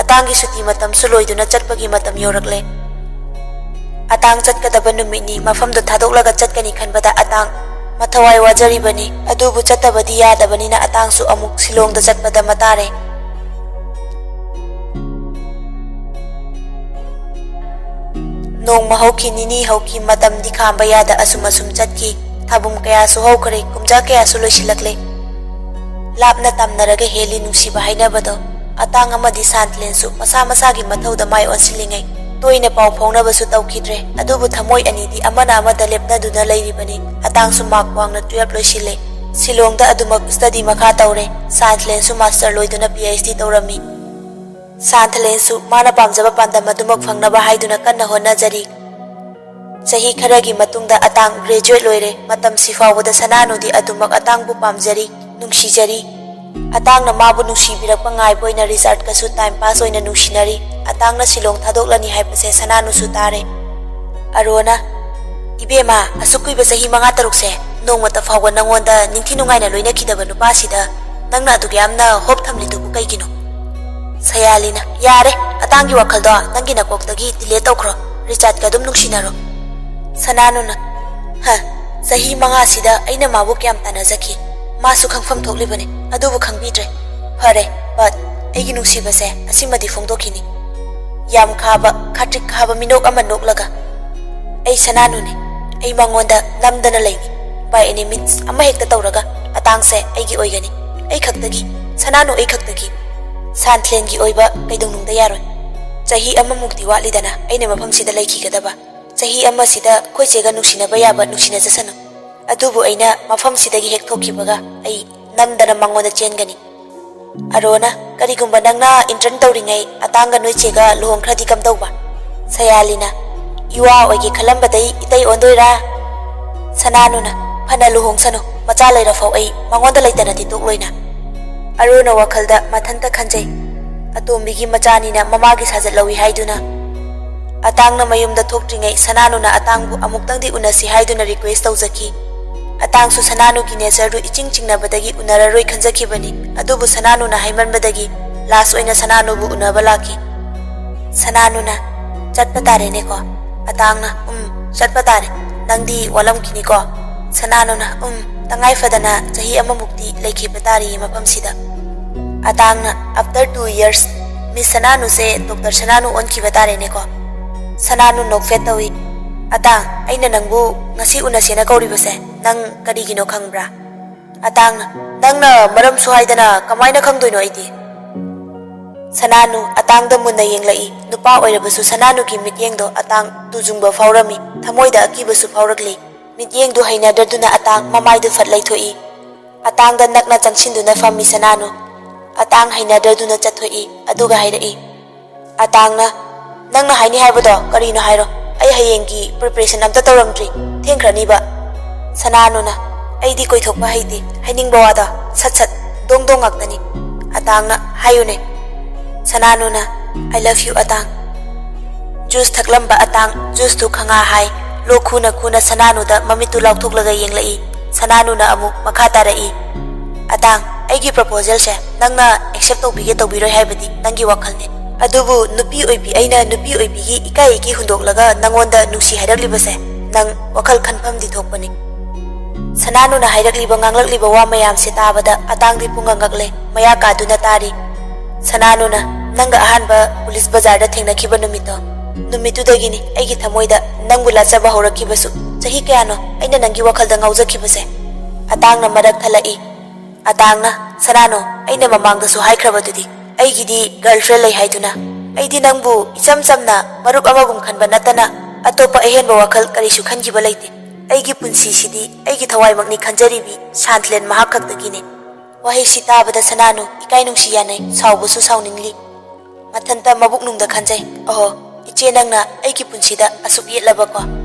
ꯑꯇꯥꯡꯒꯤ ꯁꯨꯇꯤ ꯃꯇꯝꯁꯨ ꯂꯣꯏꯗꯨꯅ ꯆꯠꯄꯒꯤ ꯃꯇꯝ ꯌꯧꯔꯛꯂꯦ꯫ ꯑꯇꯥꯡ ꯆꯠꯀꯗꯕ ꯅꯨꯃꯤꯠꯅꯤ꯫ ꯃꯐꯝꯗꯨ ꯊꯥꯗꯣꯛꯂꯒ ꯆꯠꯀꯅꯤ ꯈꯟꯕꯗ ꯑꯇꯥꯡ ꯃꯊꯋꯥꯏ ꯋꯥꯖꯔꯤꯕꯅꯤ꯫ ꯑꯗꯨꯕꯨ ꯆꯠꯇꯕꯗꯤ ꯌꯥꯗꯕꯅꯤꯅ ꯑꯇꯥꯡꯁꯨ ꯑꯃꯨꯛ ꯁꯤꯂꯣꯡꯗ ꯆꯠꯄꯗ ꯃꯇꯥꯔꯦ꯫ ꯅꯣꯡꯃ ꯍꯧꯈꯤ, ꯅꯤꯅꯤ ꯍꯧꯈꯤ, ꯃꯇꯝꯗꯤ ꯈꯥꯝꯕ ꯌꯥꯗ ꯑꯁꯨꯝ ꯑꯁꯨꯝ ꯆꯠꯈꯤ꯫ ꯊꯥꯕꯨꯝ ꯀꯌꯥꯁꯨ ꯍꯧꯈ꯭ꯔꯦ, ꯀꯨꯝꯖꯥ ꯀꯌꯥꯁꯨ ꯂꯣꯏꯁꯤꯜꯂꯛꯂꯦ꯫ ꯂꯥꯞꯅ ꯇꯝꯅꯔꯒ ꯍꯦꯜꯂꯤ ꯅꯨꯡꯁꯤꯕ ꯍꯥꯏꯅꯕꯗꯣ꯫ ꯑꯇꯥꯡ ꯑꯃꯗꯤ ꯁꯥꯟꯇꯂꯦꯟꯁꯨ ꯃꯁꯥ ꯃꯁꯥꯒꯤ ꯃꯊꯧꯗ ꯃꯥꯏ ꯑꯣꯟꯁꯤꯜꯂꯤꯉꯩ ꯇꯣꯏꯅ ꯄꯥꯎ ꯐꯥꯎꯅꯕꯁꯨ ꯇꯧꯈꯤꯗ꯭ꯔꯦ꯫ ꯑꯗꯨꯕꯨ ꯊꯃꯣꯏ ꯑꯅꯤꯗꯤ ꯑꯃꯅ ꯑꯃꯗ ꯂꯦꯞꯅꯗꯨꯅ ꯂꯩꯔꯤꯕꯅꯤ꯫ ꯑꯇꯥꯡꯁꯨ ꯃꯥꯔꯛ ꯋꯥꯡꯅ ꯇꯨꯌꯦꯜꯐ ꯂꯣꯏꯁꯤꯜꯂꯦ꯫ ꯁꯤꯂꯣꯡꯗ ꯑꯗꯨꯃꯛ ꯁ꯭ꯇꯗꯤ ꯃꯈꯥ ꯇꯧꯔꯦ꯫ ꯁꯥꯟꯇꯂꯦꯟꯁꯨ ꯃꯥꯁꯇꯔ ꯂꯣꯏꯗꯨꯅ ꯄꯤ ꯑꯩꯆ ꯗꯤ ꯇꯧꯔꯝꯃꯤ꯫ ꯁꯥꯟꯇꯂꯦꯟꯁꯨ ꯃꯥꯅ ꯄꯥꯝꯖꯕ ꯄꯥꯟꯗꯝ ꯑꯗꯨꯃꯛ ꯐꯪꯅꯕ ꯍꯥꯏꯗꯨꯅ ꯀꯟꯅ ꯍꯣꯠꯅꯖꯔꯤ꯫ ꯆꯍꯤ ꯈꯔꯒꯤ ꯃꯇꯨꯡꯗ ꯑꯇꯥꯡ ꯒ꯭ꯔꯦꯖꯨꯋꯦꯠ ꯂꯣꯏꯔꯦ꯫ ꯃꯇꯝꯁꯤ ꯐꯥꯎꯕꯗ ꯁꯅꯥꯅꯨꯗꯤ ꯑꯗꯨꯃꯛ ꯑꯇꯥꯡꯕꯨ ꯄꯥꯝꯖꯔꯤ, ꯅꯨꯡꯁꯤꯖꯔꯤ꯫ ꯑꯇꯥꯡꯅ ꯃꯥꯕꯨ ꯅꯨꯡꯁꯤꯕꯤꯔꯛꯄ ꯉꯥꯏꯕ ꯑꯣꯏꯅ ꯔꯤꯆꯥꯔꯗꯀꯁꯨ ꯇꯥꯏꯝ ꯄꯥꯁ ꯑꯣꯏꯅ ꯅꯨꯡꯁꯤꯅꯔꯤ꯫ ꯑꯇꯥꯡꯅ ꯁꯤꯂꯣꯡ ꯊꯥꯗꯣꯛꯂꯅꯤ ꯍꯥꯏꯕꯁꯦ ꯁꯅꯥꯅꯨꯁꯨ ꯇꯥꯔꯦ꯫ ꯑꯔꯣꯅ, "ꯏꯕꯦꯝꯃ, ꯑꯁꯨꯛ ꯀꯨꯏꯕ ꯆꯍꯤ ꯃꯉꯥ ꯇꯔꯨꯛꯁꯦ ꯅꯣꯡꯃꯇ ꯐꯥꯎꯕ ꯅꯪꯉꯣꯟꯗ ꯅꯤꯡꯊꯤ ꯅꯨꯡꯉꯥꯏꯅ ꯂꯣꯏꯅꯈꯤꯗꯕ ꯅꯨꯄꯥꯁꯤꯗ ꯅꯪꯅ ꯑꯗꯨꯛ ꯌꯥꯝꯅ ꯍꯣꯞ ꯊꯝꯂꯤꯗꯨꯕꯨ ꯀꯩꯒꯤꯅꯣ?" ꯁꯌꯥꯂꯤꯅ, "ꯌꯥꯔꯦ, ꯑꯇꯥꯡꯒꯤ ꯋꯥꯈꯜꯗꯣ ꯅꯪꯒꯤ ꯅꯀꯣꯛꯇꯒꯤ ꯗꯤꯂꯦꯠ ꯇꯧꯈ꯭ꯔꯣ꯫ ꯔꯤꯆꯥꯔꯗꯀ ꯑꯗꯨꯝ ꯅꯨꯡꯁꯤꯅꯔꯣ꯫" ꯁꯅꯥꯅꯨꯅ, "ꯍ, ꯆꯍꯤ ꯃꯉꯥꯁꯤꯗ ꯑꯩꯅ ꯃꯥꯕꯨ ꯀꯌꯥꯝ ꯇꯥꯟꯅꯖꯈꯤ, ꯃꯥꯁꯨ ꯈꯪꯐꯝ ꯊꯣꯛꯂꯤꯕꯅꯤ, ꯑꯗꯨꯕꯨ ꯈꯪꯕꯤꯗ꯭ꯔꯦ꯫ ꯐꯔꯦ, ꯕꯠ ꯑꯩꯒꯤ ꯅꯨꯡꯁꯤꯕꯁꯦ ꯑꯁꯤꯃꯗꯤ ꯐꯣꯡꯗꯣꯛꯈꯤꯅꯤ꯫" ꯌꯥꯝ ꯈꯥꯕ, ꯈꯥꯇ꯭ꯔꯤꯛ ꯈꯥꯕ ꯃꯤꯅꯣꯛ ꯑꯃ ꯅꯣꯛꯂꯒ, "ꯑꯩ ꯁꯅꯥꯅꯨꯅꯤ꯫ ꯑꯩ ꯃꯉꯣꯟꯗ ꯅꯝꯗꯅ ꯂꯩꯅꯤ꯫ By any means ꯑꯃ ꯍꯦꯛꯇ ꯇꯧꯔꯒ ꯑꯇꯥꯡꯁꯦ ꯑꯩꯒꯤ ꯑꯣꯏꯒꯅꯤ꯫ ꯑꯩ ꯈꯛꯇꯒꯤ, ꯁꯅꯥꯅꯨ ꯑꯩ ꯈꯛꯇꯒꯤ꯫ ꯁꯥꯟꯊ꯭ꯂꯦꯟꯒꯤ ꯑꯣꯏꯕ ꯀꯩꯗꯧꯅꯨꯡꯗ ꯌꯥꯔꯣꯏ꯫ ꯆꯍꯤ ꯑꯃꯃꯨꯛꯇꯤ ꯋꯥꯠꯂꯤꯗꯅ ꯑꯩꯅ ꯃꯐꯝꯁꯤꯗ ꯂꯩꯈꯤꯒꯗꯕ꯫ ꯆꯍꯤ ꯑꯃꯁꯤꯗ ꯑꯩꯈꯣꯏ ꯆꯦꯒ ꯅꯨꯡꯁꯤꯅꯕ ꯌꯥꯕ ꯅꯨꯡꯁꯤꯅꯖꯁꯅꯨ꯫ ꯑꯗꯨꯕꯨ ꯑꯩꯅ ꯃꯐꯝꯁꯤꯗꯒꯤ ꯍꯦꯛ ꯊꯣꯛꯈꯤꯕꯒ ꯑꯩ ꯅꯝꯗꯅ ꯃꯉꯣꯟꯗ ꯆꯦꯟꯒꯅꯤ꯫" ꯑꯔꯣꯅ, "ꯀꯔꯤꯒꯨꯝꯕ ꯅꯪꯅ ꯏꯟꯇꯔꯟ ꯇꯧꯔꯤꯉꯩ ꯑꯇꯥꯡꯒ ꯅꯣꯏ ꯆꯦꯒ ꯂꯨꯍꯣꯡꯈ꯭ꯔꯗꯤ ꯀꯝꯗꯧꯕ?" ꯁꯌꯥꯂꯤꯅ, "ꯏꯋꯥ ꯑꯣꯏꯒꯦ ꯈꯜꯂꯝꯕꯗꯩ ꯏꯇꯩ ꯑꯣꯟꯗꯣꯏꯔꯥ?" ꯁꯅꯥꯅꯨꯅ, "ꯐꯅ ꯂꯨꯍꯣꯡꯁꯅꯨ, ꯃꯆꯥ ꯂꯩꯔꯐꯥꯎ ꯑꯩ ꯃꯉꯣꯟꯗ ꯂꯩꯇꯅꯗꯤ ꯇꯣꯛꯂꯣꯏꯅ꯫" ꯑꯔꯣꯅ ꯋꯥꯈꯜꯗ ꯃꯊꯟꯇ ꯈꯟꯖꯩ, "ꯑꯇꯣꯝꯕꯤꯒꯤ ꯃꯆꯥꯅꯤꯅ ꯃꯃꯥꯒꯤ ꯁꯥꯖꯠ ꯂꯧꯏ ꯍꯥꯏꯗꯨꯅ꯫" ꯑꯇꯥꯡꯅ ꯃꯌꯨꯝꯗ ꯊꯣꯛꯇ꯭ꯔꯤꯉꯩ ꯁꯅꯥꯅꯨꯅ ꯑꯇꯥꯡꯕꯨ ꯑꯃꯨꯛꯇꯪꯗꯤ ꯎꯅꯁꯤ ꯍꯥꯏꯗꯨꯅ ꯔꯤꯀ꯭ꯋꯦꯁ ꯇꯧꯖꯈꯤ꯫ ꯑꯇꯥꯡꯁꯨ ꯁꯅꯥꯅꯨꯒꯤ ꯅꯦꯆꯔꯗꯨ ꯏꯆꯤꯡ ꯆꯤꯡꯅꯕꯗꯒꯤ ꯎꯅꯔꯔꯣꯏ ꯈꯟꯖꯈꯤꯕꯅꯤ꯫ ꯑꯗꯨꯕꯨ ꯁꯅꯥꯅꯨꯅ ꯍꯥꯏꯃꯟꯕꯗꯒꯤ ꯂꯥꯁ ꯑꯣꯏꯅ ꯁꯅꯥꯅꯨꯕꯨ ꯎꯅꯕ ꯂꯥꯛꯈꯤ꯫ ꯁꯅꯥꯅꯨꯅ, "ꯆꯠꯄ ꯇꯥꯔꯦꯅꯦꯀꯣ?" ꯑꯇꯥꯡꯅ, "ꯎꯝ, ꯆꯠꯄ ꯇꯥꯔꯦ꯫ ꯅꯪꯗꯤ ꯋꯥꯠꯂꯝꯈꯤꯅꯤꯀꯣ?" ꯁꯅꯥꯅꯨꯅ, "ꯎꯝ, ꯇꯉꯥꯏ ꯐꯗꯅ ꯆꯍꯤ ꯑꯃꯃꯨꯛꯇꯤ ꯂꯩꯈꯤꯕ ꯇꯥꯔꯤ ꯃꯐꯝꯁꯤꯗ꯫" ꯑꯇꯥꯡꯅ, "After two years, ꯃꯤꯁ ꯁꯅꯥꯅꯨꯁꯦ ꯗꯣꯛꯇꯔ ꯁꯅꯥꯅꯨ ꯑꯣꯟꯈꯤꯕ ꯇꯥꯔꯦꯅꯦꯀꯣ?" ꯁꯅꯥꯅꯨ ꯅꯣꯛꯐꯦꯠ ꯇꯧꯏ꯫ "ꯑꯇꯥꯡ, ꯑꯩꯅ ꯅꯪꯕꯨ ꯉꯁꯤ ꯎꯅꯁꯦꯅ ꯀꯧꯔꯤꯕꯁꯦ ꯅꯪ ꯀꯔꯤꯒꯤꯅꯣ ꯈꯪꯕ꯭ꯔꯥ?" ꯑꯇꯥꯡꯅ, "ꯅꯪꯅ ꯃꯔꯝꯁꯨ ꯍꯥꯏꯗꯅ ꯀꯃꯥꯏꯅ ꯈꯪꯗꯣꯏꯅꯣ ꯑꯩꯗꯤ?" ꯁꯅꯥꯅꯨ ꯑꯇꯥꯡꯗ ꯃꯨꯟꯅ ꯌꯦꯡꯂꯛꯏ꯫ ꯅꯨꯄꯥ ꯑꯣꯏꯔꯕꯁꯨ ꯁꯅꯥꯅꯨꯒꯤ ꯃꯤꯠꯌꯦꯡꯗꯣ ꯑꯇꯥꯡ ꯇꯨꯖꯨꯡꯕ ꯐꯥꯎꯔꯝꯃꯤ꯫ ꯊꯃꯣꯏꯗ ꯑꯀꯤꯕꯁꯨ ꯐꯥꯎꯔꯛꯂꯤ꯫ ꯃꯤꯠꯌꯦꯡꯗꯨ ꯍꯩꯅꯗ꯭ꯔꯗꯨꯅ ꯑꯇꯥꯡ ꯃꯃꯥꯏꯗꯨ ꯐꯠ ꯂꯩꯊꯣꯛꯏ꯫ ꯑꯇꯥꯡꯗ ꯅꯛꯅ ꯆꯪꯁꯤꯟꯗꯨꯅ ꯐꯝꯃꯤ ꯁꯅꯥꯅꯨ꯫ ꯑꯇꯥꯡ ꯍꯩꯅꯗ꯭ꯔꯗꯨꯅ ꯆꯠꯊꯣꯛꯏ, ꯑꯗꯨꯒ ꯍꯥꯏꯔꯛꯏ, "ꯑꯇꯥꯡꯅ, ꯅꯪꯅ ꯍꯥꯏꯅꯤ ꯍꯥꯏꯕꯗꯣ ꯀꯔꯤꯅꯣ ꯍꯥꯏꯔꯣ꯫ ꯑꯩ ꯍꯌꯦꯡꯒꯤ preparation ꯑꯝꯇ ꯇꯧꯔꯝꯗ꯭ꯔꯤ, ꯊꯦꯡꯈ꯭ꯔꯅꯤꯕ꯫" ꯁꯅꯥꯅꯨꯅ, "ꯑꯩꯗꯤ ꯀꯣꯏꯊꯣꯛꯄ ꯍꯩꯇꯦ, ꯍꯥꯏꯅꯤꯡꯕ ꯋꯥꯗꯣ ꯁꯠ ꯁꯠ ꯗꯣꯡ ꯗꯣꯡ ꯉꯥꯛꯇꯅꯤ꯫" ꯑꯇꯥꯡꯅ, "ꯍꯥꯏꯌꯨꯅꯦ꯫" ꯁꯅꯥꯅꯨꯅ, "I love you, ꯑꯇꯥꯡ꯫" ꯖꯨꯁ ꯊꯛꯂꯝꯕ ꯑꯇꯥꯡ ꯖꯨꯁꯇꯨ ꯈꯪꯍꯥ ꯍꯥꯏ꯫ ꯂꯣꯛ ꯈꯨꯅ ꯈꯨꯅ ꯁꯅꯥꯅꯨꯗ ꯃꯃꯤꯠꯇꯨ ꯂꯥꯎꯊꯣꯛꯂꯒ ꯌꯦꯡꯂꯛꯏ꯫ ꯁꯅꯥꯅꯨꯅ ꯑꯃꯨꯛ ꯃꯈꯥ ꯇꯥꯔꯛꯏ, "ꯑꯇꯥꯡ, ꯑꯩꯒꯤ proposalꯁꯦ ꯅꯪꯅ accept ꯇꯧꯕꯤꯒꯦ ꯇꯧꯕꯤꯔꯣꯏ ꯍꯥꯏꯕꯗꯤ ꯅꯪꯒꯤ ꯋꯥꯈꯜꯅꯤ꯫ ꯑꯗꯨꯕꯨ ꯅꯨꯄꯤ ꯑꯣꯏꯕꯤ ꯑꯩꯅ ꯅꯨꯄꯤ ꯑꯣꯏꯕꯤꯒꯤ ꯏꯀꯥꯏ ꯏꯀꯤ ꯍꯨꯟꯗꯣꯛꯂꯒ ꯅꯪꯉꯣꯟꯗ ꯅꯨꯡꯁꯤ ꯍꯥꯏꯔꯛꯂꯤꯕꯁꯦ ꯅꯪ ꯋꯥꯈꯜ ꯈꯟꯐꯝꯗꯤ ꯊꯣꯛꯄꯅꯤ꯫" ꯁꯅꯥꯅꯨꯅ ꯍꯥꯏꯔꯛꯂꯤꯕ ꯉꯥꯡꯂꯛꯂꯤꯕ ꯋꯥ ꯃꯌꯥꯝꯁꯦ ꯇꯥꯕꯗ ꯑꯇꯥꯡꯗꯤ ꯄꯨꯡꯉꯛ ꯉꯛꯂꯦ, ꯃꯌꯥ ꯀꯥꯗꯨꯅ ꯇꯥꯔꯤ꯫ ꯁꯅꯥꯅꯨꯅ, "ꯅꯪꯒ ꯑꯍꯥꯟꯕ ꯄꯨꯂꯤꯁ ꯕꯖꯥꯔꯗ ꯊꯦꯡꯅꯈꯤꯕ ꯅꯨꯃꯤꯠꯇꯣ, ꯅꯨꯃꯤꯠꯇꯨꯗꯒꯤꯅꯤ ꯑꯩꯒꯤ ꯊꯃꯣꯏꯗ ꯅꯪꯕꯨ ꯂꯥꯠꯆꯕ ꯍꯧꯔꯛꯈꯤꯕꯁꯨ꯫ ꯆꯍꯤ ꯀꯌꯥꯅꯣ ꯑꯩꯅ ꯅꯪꯒꯤ ꯋꯥꯈꯜꯗ ꯉꯥꯎꯖꯈꯤꯕꯁꯦ?" ꯑꯇꯥꯡꯅ ꯃꯔꯛ ꯊꯠꯂꯛꯏ꯫ ꯑꯇꯥꯡꯅ, "ꯁꯅꯥꯅꯨ, ꯑꯩꯅ ꯃꯃꯥꯡꯗꯁꯨ ꯍꯥꯏꯈ꯭ꯔꯕꯗꯨꯗꯤ ꯑꯩꯒꯤꯗꯤ girlfriend ꯂꯩ ꯍꯥꯏꯗꯨꯅ꯫ ꯑꯩꯗꯤ ꯅꯪꯕꯨ ꯏꯆꯝ ꯆꯝꯅ ꯃꯔꯨꯞ ꯑꯃꯒꯨꯝ ꯈꯟꯕ ꯅꯠꯇꯅ ꯑꯇꯣꯞꯄ ꯑꯍꯦꯟꯕ ꯋꯥꯈꯜ ꯀꯔꯤꯁꯨ ꯈꯟꯈꯤꯕ ꯂꯩꯇꯦ꯫ ꯑꯩꯒꯤ ꯄꯨꯟꯁꯤꯁꯤꯗꯤ ꯑꯩꯒꯤ ꯊꯋꯥꯏꯃꯛꯅꯤ ꯈꯟꯖꯔꯤꯕꯤ ꯁꯥꯟꯊꯂꯦꯟ ꯃꯍꯥꯛ ꯈꯛꯇꯒꯤꯅꯤ꯫" ꯋꯥꯍꯩꯁꯤ ꯇꯥꯕꯗ ꯁꯅꯥꯅꯨ ꯏꯀꯥꯏ ꯅꯨꯡꯁꯤ ꯌꯥꯅꯩ, ꯁꯥꯎꯕꯁꯨ ꯁꯥꯎꯅꯤꯡꯂꯤ꯫ ꯃꯊꯟꯇ ꯃꯕꯨꯛꯅꯨꯡꯗ ꯈꯟꯖꯩ, "ꯑꯍꯣ, ꯏꯆꯦ ꯅꯪꯅ ꯑꯩꯒꯤ ꯄꯨꯟꯁꯤꯗ ꯑꯁꯨꯛ ꯌꯦꯠꯂꯕꯀꯣ?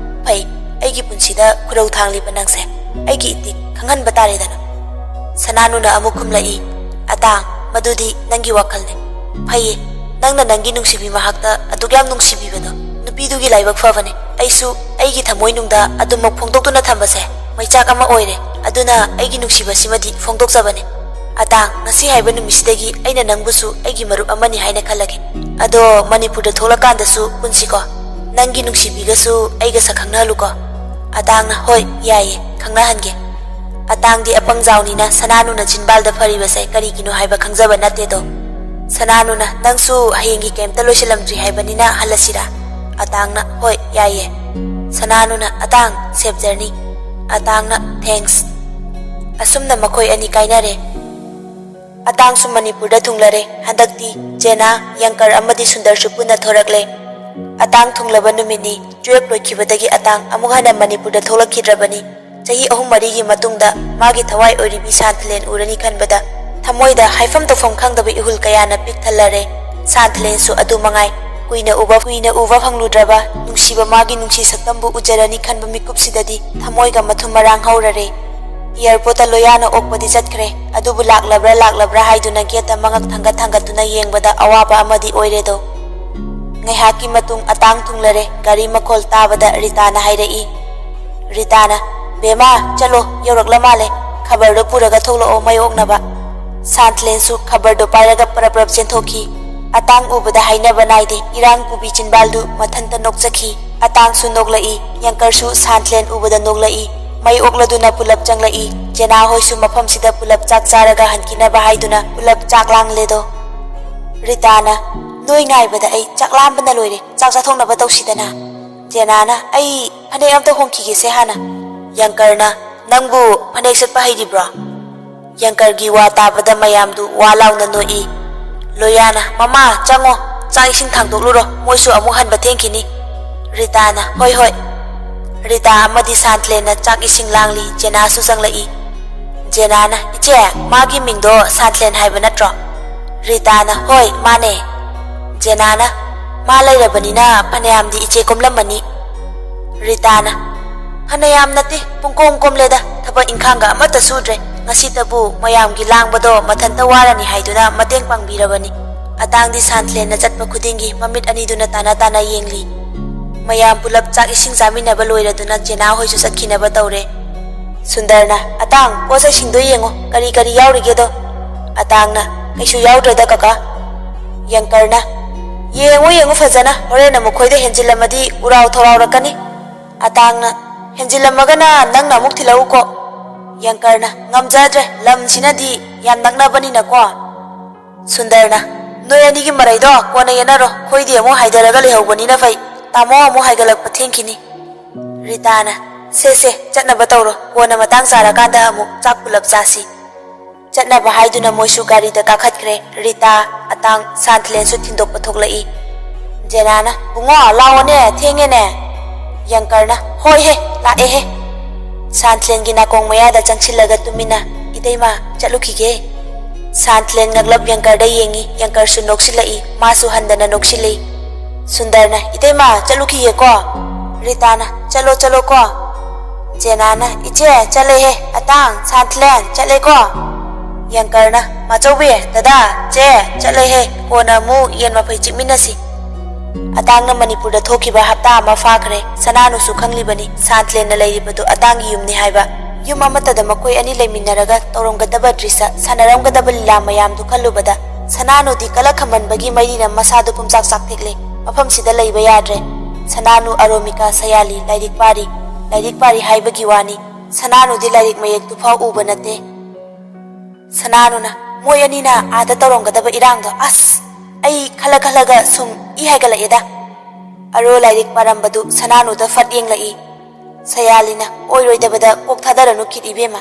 ꯐꯩ, ꯑꯩꯒꯤ ꯄꯨꯟꯁꯤꯗ ꯈꯨꯔꯧ ꯊꯥꯡꯂꯤꯕ ꯅꯪꯁꯦ ꯑꯩꯒꯤ ꯏꯇꯤꯛ ꯈꯪꯍꯟꯕ ꯇꯥꯔꯦꯗꯅ꯫" ꯁꯅꯥꯅꯨꯅ ꯑꯃꯨꯛ ꯈꯨꯝꯂꯛꯏ, "ꯑꯇꯥꯡ, ꯃꯗꯨꯗꯤ ꯅꯪꯒꯤ ꯋꯥꯈꯜꯅꯤ꯫ ꯐꯩꯌꯦ, ꯅꯪꯅ ꯅꯪꯒꯤ ꯅꯨꯡꯁꯤꯕꯤ ꯃꯍꯥꯛꯇ ꯑꯗꯨꯛ ꯌꯥꯝ ꯅꯨꯡꯁꯤꯕꯤꯕꯗꯣ ꯅꯨꯄꯤꯗꯨꯒꯤ ꯂꯥꯏꯕꯛ ꯐꯕꯅꯤ꯫ ꯑꯩꯁꯨ ꯑꯩꯒꯤ ꯊꯃꯣꯏꯅꯨꯡꯗ ꯑꯗꯨꯃꯛ ꯐꯣꯡꯗꯣꯛꯇꯨꯅ ꯊꯝꯕꯁꯦ ꯃꯩꯆꯥꯛ ꯑꯃ ꯑꯣꯏꯔꯦ꯫ ꯑꯗꯨꯅ ꯑꯩꯒꯤ ꯅꯨꯡꯁꯤꯕꯁꯤꯃꯗꯤ ꯐꯣꯡꯗꯣꯛꯆꯕꯅꯤ꯫ ꯑꯇꯥꯡ, ꯉꯁꯤ ꯍꯥꯏꯕ ꯅꯨꯃꯤꯠꯁꯤꯗꯒꯤ ꯑꯩꯅ ꯅꯪꯕꯨꯁꯨ ꯑꯩꯒꯤ ꯃꯔꯨꯞ ꯑꯃꯅꯤ ꯍꯥꯏꯅ ꯈꯜꯂꯒꯦ꯫ ꯑꯗꯣ ꯃꯅꯤꯄꯨꯔꯗ ꯊꯣꯛꯂꯀꯥꯟꯗꯁꯨ ꯄꯨꯟꯁꯤꯀꯣ꯫ ꯅꯪꯒꯤ ꯅꯨꯡꯁꯤꯕꯤꯒꯁꯨ ꯑꯩꯒ ꯁꯛ ꯈꯪꯅꯍꯜꯂꯨꯀꯣ꯫" ꯑꯇꯥꯡꯅ, "ꯍꯣꯏ, ꯌꯥꯏꯌꯦ, ꯈꯪꯅꯍꯟꯒꯦ꯫" ꯑꯇꯥꯡꯗꯤ ꯑꯄꯪꯖꯥꯎꯅꯤꯅ ꯁꯅꯥꯅꯨꯅ ꯆꯤꯟꯕꯥꯜꯗ ꯐꯔꯤꯕꯁꯦ ꯀꯔꯤꯒꯤꯅꯣ ꯍꯥꯏꯕ ꯈꯪꯖꯕ ꯅꯠꯇꯦꯗꯣ꯫ ꯁꯅꯥꯅꯨꯅ, "ꯅꯪꯁꯨ ꯍꯌꯦꯡꯒꯤ ꯀꯩꯝꯇ ꯂꯣꯏꯁꯤꯜꯂꯝꯗ꯭ꯔꯤ ꯍꯥꯏꯕꯅꯤꯅ ꯍꯜꯂꯁꯤꯔꯥ?" ꯑꯇꯥꯡꯅ, "ꯍꯣꯏ, ꯌꯥꯏꯌꯦ꯫" ꯁꯅꯥꯅꯨꯅ, "ꯑꯇꯥꯡ, safe journey꯫" ꯑꯇꯥꯡꯅ, "Thanks꯫" ꯑꯁꯨꯝꯅ ꯃꯈꯣꯏ ꯑꯅꯤ ꯀꯥꯏꯅꯔꯦ꯫ ꯑꯇꯥꯡꯁꯨ ꯃꯅꯤꯄꯨꯔꯗ ꯊꯨꯡꯂꯔꯦ꯫ ꯍꯟꯗꯛꯇꯤ ꯖꯦꯅꯥ, ꯌꯪꯀꯔ ꯑꯃꯗꯤ ꯁꯨꯟꯗꯔꯁꯨ ꯄꯨꯟꯅ ꯊꯣꯔꯛꯂꯦ꯫ ꯑꯇꯥꯡ ꯊꯨꯡꯂꯕ ꯅꯨꯃꯤꯠꯅꯤ꯫ Twelve ꯂꯣꯏꯈꯤꯕꯗꯒꯤ ꯑꯇꯥꯡ ꯑꯃꯨꯛ ꯍꯟꯅ ꯃꯅꯤꯄꯨꯔꯗ ꯊꯣꯛꯂꯛꯈꯤꯗ꯭ꯔꯕꯅꯤ꯫ ꯆꯍꯤ ꯑꯍꯨꯝ ꯃꯔꯤꯒꯤ ꯃꯇꯨꯡꯗ ꯃꯥꯒꯤ ꯊꯋꯥꯏ ꯑꯣꯏꯔꯤꯕꯤ ꯁꯥꯟꯊꯂꯦꯟ ꯎꯔꯅꯤ ꯈꯟꯕꯗ ꯊꯃꯣꯏꯗ ꯍꯥꯏꯐꯝ ꯇꯧꯐꯝ ꯈꯪꯗꯕ ꯏꯍꯨꯜ ꯀꯌꯥꯅ ꯄꯤꯛ ꯊꯜꯂꯔꯦ꯫ ꯁꯥꯟꯊꯂꯦꯟꯁꯨ ꯑꯗꯨ ꯃꯉꯥꯏ꯫ ꯀꯨꯏꯅ ꯎꯕ, ꯀꯨꯏꯅ ꯎꯕ ꯐꯪꯂꯨꯗ꯭ꯔꯕ ꯅꯨꯡꯁꯤꯕ ꯃꯥꯒꯤ ꯅꯨꯡꯁꯤ ꯁꯛꯇꯝꯕꯨ ꯎꯖꯔꯅꯤ ꯈꯟꯕ ꯃꯤꯀꯨꯞꯁꯤꯗꯗꯤ ꯊꯃꯣꯏꯒ ꯃꯊꯨꯝ ꯃꯔꯥꯡ ꯍꯧꯔꯔꯦ꯫ Airport ꯇ ꯂꯣꯌꯥꯅ ꯑꯣꯛꯄꯗꯤ ꯆꯠꯈ꯭ꯔꯦ, ꯑꯗꯨꯕꯨ ꯂꯥꯛꯂꯕ꯭ꯔꯥ ꯂꯥꯛꯂꯕ꯭ꯔꯥ ꯍꯥꯏꯗꯨꯅ gate ꯇ ꯃꯉꯛ ꯊꯥꯡꯒꯠ ꯊꯥꯡꯒꯠꯇꯨꯅ ꯌꯦꯡꯕꯗ ꯑꯋꯥꯕ ꯑꯃꯗꯤ ꯑꯣꯏꯔꯦꯗꯣ꯫ ꯉꯥꯏꯍꯥꯛꯀꯤ ꯃꯇꯨꯡ ꯑꯇꯥꯡ ꯊꯨꯡꯂꯔꯦ꯫ ꯒꯥꯔꯤ ꯃꯈꯣꯜ ꯇꯥꯕꯗ ꯔꯤꯇꯥꯅ ꯍꯥꯏꯔꯛꯏ꯫ ꯔꯤꯇꯥꯅ, "ꯕꯦꯃꯥ, ꯆꯠꯂꯣ, ꯌꯧꯔꯛꯂ ꯃꯥꯜꯂꯦ꯫ ꯈꯕꯔꯗꯣ ꯄꯨꯔꯒ ꯊꯣꯛꯂꯛꯑꯣ ꯃꯩ ꯑꯣꯛꯅꯕ꯫" ꯁꯥꯟꯊꯂꯦꯟꯁꯨ ꯈꯕꯔꯗꯣ ꯄꯥꯏꯔꯒ ꯄꯔꯞ ꯄꯔꯞ ꯆꯦꯟꯊꯣꯛꯈꯤ꯫ ꯑꯇꯥꯡ ꯎꯕꯗ ꯍꯥꯏꯅꯕ ꯅꯥꯏꯗꯦ, ꯏꯔꯥꯡ ꯄꯨꯕꯤ ꯆꯤꯟꯕꯥꯜꯗꯨ ꯃꯊꯟꯇ ꯅꯣꯛꯆꯈꯤ꯫ ꯑꯇꯥꯡꯁꯨ ꯅꯣꯛꯂꯛꯏ, ꯌꯪꯀꯔꯁꯨ ꯁꯥꯟꯊꯂꯦꯟ ꯎꯕꯗ ꯅꯣꯛꯂꯛꯏ꯫ ꯃꯩ ꯑꯣꯛꯂꯗꯨꯅ ꯄꯨꯂꯞ ꯆꯪꯂꯛꯏ꯫ ꯖꯦꯅꯥ ꯍꯣꯏꯁꯨ ꯃꯐꯝꯁꯤꯗ ꯄꯨꯂꯞ ꯆꯥꯛ ꯆꯥꯔꯒ ꯍꯟꯈꯤꯅꯕ ꯍꯥꯏꯗꯨꯅ ꯄꯨꯂꯞ ꯆꯥꯛ ꯂꯥꯡꯂꯦꯗꯣ꯫ ꯔꯤꯇꯥꯅ, "ꯅꯣꯏ ꯉꯥꯏꯕꯗ ꯑꯩ ꯆꯥꯛ ꯂꯥꯝꯕꯅ ꯂꯣꯏꯔꯦ, ꯆꯥꯛ ꯆꯥꯊꯣꯛꯅꯕ ꯇꯧꯁꯤꯗꯅ꯫" ꯖꯦꯅꯥꯅ, "ꯑꯩ ꯐꯅꯦꯛ ꯑꯝꯇ ꯍꯣꯡꯈꯤꯒꯦꯁꯦ ꯍꯥꯟꯅ꯫" ꯌꯪꯀꯔꯅ, "ꯅꯪꯕꯨ ꯐꯅꯦꯛ ꯁꯦꯠꯄ ꯍꯩꯔꯤꯕ꯭ꯔꯣ?" ꯌꯪꯀꯔꯒꯤ ꯋꯥ ꯇꯥꯕꯗ ꯃꯌꯥꯝꯗꯨ ꯋꯥ ꯂꯥꯎꯅ ꯅꯣꯛꯏ꯫ ꯂꯣꯌꯥꯅ, "ꯃꯃꯥ, ꯆꯪꯉꯣ, ꯆꯥꯛ ꯏꯁꯤꯡ ꯊꯥꯡꯗꯣꯛꯂꯨꯔꯣ, ꯃꯣꯏꯁꯨ ꯑꯃꯨꯛ ꯍꯟꯕ ꯊꯦꯡꯈꯤꯅꯤ꯫" ꯔꯤꯇꯥꯅ, "ꯍꯣꯏ, ꯍꯣꯏ꯫" ꯔꯤꯇꯥ ꯑꯃꯗꯤ ꯁꯥꯟꯊꯂꯦꯟꯅ ꯆꯥꯛ ꯏꯁꯤꯡ ꯂꯥꯡꯂꯤ꯫ ꯖꯦꯅꯥꯁꯨ ꯆꯪꯂꯛꯏ꯫ ꯖꯦꯅꯥꯅ, "ꯏꯆꯦ, ꯃꯥꯒꯤ ꯃꯤꯡꯗꯣ ꯁꯥꯟꯊꯂꯦꯟ ꯍꯥꯏꯕ ꯅꯠꯇ꯭ꯔꯣ?" ꯔꯤꯇꯥꯅ, "ꯍꯣꯏ, ꯃꯥꯅꯦ꯫" ꯖꯦꯅꯥꯅ, "ꯃꯥ ꯂꯩꯔꯕꯅꯤꯅ ꯐꯅꯌꯥꯝꯗꯤ ꯏꯆꯦ ꯀꯣꯝꯂꯝꯃꯅꯤ꯫" ꯔꯤꯇꯥꯅ, "ꯐꯅꯌꯥꯝ ꯅꯠꯇꯦ, ꯄꯨꯡꯀꯣꯝ ꯀꯣꯝꯂꯦꯗ, ꯊꯕꯛ ꯏꯪꯈꯥꯡꯒ ꯑꯃꯠꯇ ꯁꯨꯗ꯭ꯔꯦ꯫ ꯉꯁꯤꯇꯕꯨ ꯃꯌꯥꯝꯒꯤ ꯂꯥꯡꯕꯗꯣ ꯃꯊꯟꯇ ꯋꯥꯔꯅꯤ ꯍꯥꯏꯗꯨꯅ ꯃꯇꯦꯡ ꯄꯥꯡꯕꯤꯔꯕꯅꯤ꯫" ꯑꯇꯥꯡꯗꯤ ꯁꯥꯟꯊꯂꯦꯟꯅ ꯆꯠꯄ ꯈꯨꯗꯤꯡꯒꯤ ꯃꯃꯤꯠ ꯑꯅꯤꯗꯨꯅ ꯇꯥꯅ ꯇꯥꯅ ꯌꯦꯡꯂꯤ꯫ ꯃꯌꯥꯝ ꯄꯨꯂꯞ ꯆꯥꯛ ꯏꯁꯤꯡ ꯆꯥꯃꯤꯟꯅꯕ ꯂꯣꯏꯔꯗꯨꯅ ꯖꯦꯅꯥ ꯍꯣꯏꯁꯨ ꯆꯠꯈꯤꯅꯕ ꯇꯧꯔꯦ꯫ ꯁꯨꯟꯗꯔꯅ, "ꯑꯇꯥꯡ, ꯄꯣꯠ ꯆꯩꯁꯤꯡꯗꯣ ꯌꯦꯡꯉꯣ, ꯀꯔꯤ ꯀꯔꯤ ꯌꯥꯎꯔꯤꯒꯦꯗꯣ꯫" ꯑꯇꯥꯡꯅ, "ꯀꯩꯁꯨ ꯌꯥꯎꯗ꯭ꯔꯦꯗ ꯀꯀꯥ꯫" ꯌꯪꯀꯔꯅ, "ꯌꯦꯡꯉꯨ, ꯌꯦꯡꯉꯨ ꯐꯖꯅ, ꯍꯣꯔꯦꯟ ꯑꯃꯨꯛ ꯈꯣꯏꯗ ꯍꯦꯟꯖꯤꯜꯂꯝꯃꯗꯤ ꯎꯔꯥꯎ ꯊꯧꯔꯥꯎꯔꯛꯀꯅꯤ꯫" ꯑꯇꯥꯡꯅ, "ꯍꯦꯟꯖꯤꯜꯂꯝꯃꯒꯅ ꯅꯪꯅ ꯑꯃꯨꯛ ꯊꯤꯜꯂꯛꯎꯀꯣ꯫" ꯌꯪꯀꯔꯅ, "ꯉꯝꯖꯗ꯭ꯔꯦ, ꯂꯝꯁꯤꯅꯗꯤ ꯌꯥꯝ ꯅꯛꯅꯕꯅꯤꯅꯀꯣ꯫" ꯁꯨꯟꯗꯔꯅ, "ꯅꯣꯏ ꯑꯅꯤꯒꯤ ꯃꯔꯩꯗꯣ ꯀꯣꯟꯅ ꯌꯦꯠꯅꯔꯣ, ꯈꯣꯏꯗꯤ ꯑꯃꯨꯛ ꯍꯥꯏꯊꯔꯒ ꯂꯩꯍꯧꯕꯅꯤꯅ ꯐꯩ꯫ "ꯇꯥꯃꯣ ꯑꯃꯨꯛ ꯍꯥꯏꯒꯠꯂꯛꯄ ꯊꯦꯡꯈꯤꯅꯤ꯫" ꯔꯤꯇꯥꯅ, "ꯁꯦ ꯁꯦ, ꯆꯠꯅꯕ ꯇꯧꯔꯣ, ꯀꯣꯟꯅ ꯃꯇꯥꯡ ꯆꯥꯔꯀꯥꯟꯗ ꯑꯃꯨꯛ ꯆꯥꯛ ꯄꯨꯂꯞ ꯆꯥꯁꯤ꯫" ꯆꯠꯅꯕ ꯍꯥꯏꯗꯨꯅ ꯃꯣꯏꯁꯨ ꯒꯥꯔꯤꯗ ꯀꯥꯈꯠꯈ꯭ꯔꯦ꯫ ꯔꯤꯇꯥ, ꯑꯇꯥꯡ, ꯁꯥꯟꯊꯂꯦꯟꯁꯨ ꯊꯤꯟꯗꯣꯛꯄ ꯊꯣꯛꯂꯛꯏ꯫ ꯖꯦꯅꯥꯅ, "ꯕꯨꯡꯉꯣ, ꯂꯥꯛꯑꯣꯅꯦ, ꯊꯦꯡꯉꯦꯅꯦ꯫" ꯌꯪꯀꯔꯅ, "ꯍꯣꯏ ꯍꯦ, ꯂꯥꯛꯑꯦ ꯍꯦ꯫" ꯁꯥꯟꯊꯂꯦꯟꯒꯤ ꯅꯥꯀꯣꯡ ꯃꯌꯥꯗ ꯆꯪꯁꯤꯜꯂꯒ ꯇꯨꯃꯤꯟꯅ, "ꯏꯇꯩꯃ, ꯆꯠꯂꯨꯈꯤꯒꯦ꯫" ꯁꯥꯟꯊꯂꯦꯟ ꯉꯛꯂꯞ ꯌꯪꯀꯔꯗ ꯌꯦꯡꯉꯤ꯫ ꯌꯪꯀꯔꯁꯨ ꯅꯣꯛꯁꯤꯜꯂꯛꯏ꯫ ꯃꯥꯁꯨ ꯍꯟꯗꯅ ꯅꯣꯛꯁꯤꯜꯂꯤ꯫ ꯁꯨꯟꯗꯔꯅ, "ꯏꯇꯩꯃ, ꯆꯠꯂꯨꯈꯤꯒꯦꯀꯣ꯫" ꯔꯤꯇꯥꯅ, "ꯆꯠꯂꯣ, ꯆꯠꯂꯣꯀꯣ꯫" ꯖꯦꯅꯥꯅ, "ꯏꯆꯦ, ꯆꯠꯂꯦꯍꯦ꯫ ꯑꯇꯥꯡ, ꯁꯥꯟꯊꯂꯦꯟ, ꯆꯠꯂꯦꯀꯣ꯫" ꯌꯪꯀꯔꯅ, "ꯃꯥꯆꯧꯕꯤ, ꯗꯗꯥ, ꯆꯦ, ꯆꯠꯂꯦꯍꯦ꯫ ꯀꯣꯟꯅ ꯑꯃꯨꯛ ꯌꯦꯟ ꯃꯐꯩ ꯆꯤꯛꯃꯤꯟꯅꯁꯤ꯫" ꯑꯇꯥꯡꯅ ꯃꯅꯤꯄꯨꯔꯗ ꯊꯣꯛꯈꯤꯕ ꯍꯞꯇꯥ ꯑꯃ ꯐꯥꯈ꯭ꯔꯦ꯫ ꯁꯅꯥꯅꯨꯁꯨ ꯈꯪꯂꯤꯕꯅꯤ ꯁꯥꯟꯊꯂꯦꯟꯅ ꯂꯩꯔꯤꯕꯗꯨ ꯑꯇꯥꯡꯒꯤ ꯌꯨꯝꯅꯤ ꯍꯥꯏꯕ꯫ ꯌꯨꯝ ꯑꯃꯠꯇꯗ ꯃꯈꯣꯏ ꯑꯅꯤ ꯂꯩꯃꯤꯟꯅꯔꯒ ꯇꯧꯔꯝꯒꯗꯕ ꯗ꯭ꯔꯤꯁ, ꯁꯥꯟꯅꯔꯝꯒꯗꯕ ꯂꯤꯂꯥ ꯃꯌꯥꯝꯗꯨ ꯈꯜꯂꯨꯕꯗ ꯁꯅꯥꯅꯨꯗꯤ ꯀꯂꯛ ꯈꯝꯃꯟꯕꯒꯤ ꯃꯩꯔꯤꯅ ꯃꯁꯥꯗꯨ ꯄꯨꯝꯆꯥꯛ ꯆꯥꯛꯊꯦꯛꯂꯦ꯫ ꯃꯐꯝꯁꯤꯗ ꯂꯩꯕ ꯌꯥꯗ꯭ꯔꯦ꯫ ꯁꯅꯥꯅꯨ, ꯑꯔꯣꯃꯤꯀꯥ, ꯁꯌꯥꯂꯤ ꯂꯥꯏꯔꯤꯛ ꯄꯥꯔꯤ꯫ ꯂꯥꯏꯔꯤꯛ ꯄꯥꯔꯤ ꯍꯥꯏꯕꯒꯤ ꯋꯥꯅꯤ, ꯁꯅꯥꯅꯨꯗꯤ ꯂꯥꯏꯔꯤꯛ ꯃꯌꯦꯛꯇꯨ ꯐꯥꯎ ꯎꯕ ꯅꯠꯇꯦ꯫ ꯁꯅꯥꯅꯨꯅ, "ꯃꯣꯏ ꯑꯅꯤꯅ ꯑꯥꯗ ꯇꯧꯔꯝꯒꯗꯕ ꯏꯔꯥꯡꯗꯣ, ꯑꯁ, ꯑꯩ ꯈꯜꯂ ꯈꯜꯂꯒ ꯁꯨꯝ ꯏ ꯍꯥꯏꯒꯠꯂꯛꯑꯦꯗ꯫" ꯑꯔꯣ ꯂꯥꯏꯔꯤꯛ ꯄꯥꯔꯝꯕꯗꯨ ꯁꯅꯥꯅꯨꯗ ꯐꯠ ꯌꯦꯡꯂꯛꯏ꯫ ꯁꯌꯥꯂꯤꯅ, "ꯑꯣꯏꯔꯣꯏꯗꯕꯗ ꯀꯣꯛ ꯊꯥꯗꯔꯅꯨ ꯈꯤꯠ ꯏꯕꯦꯝꯃ꯫"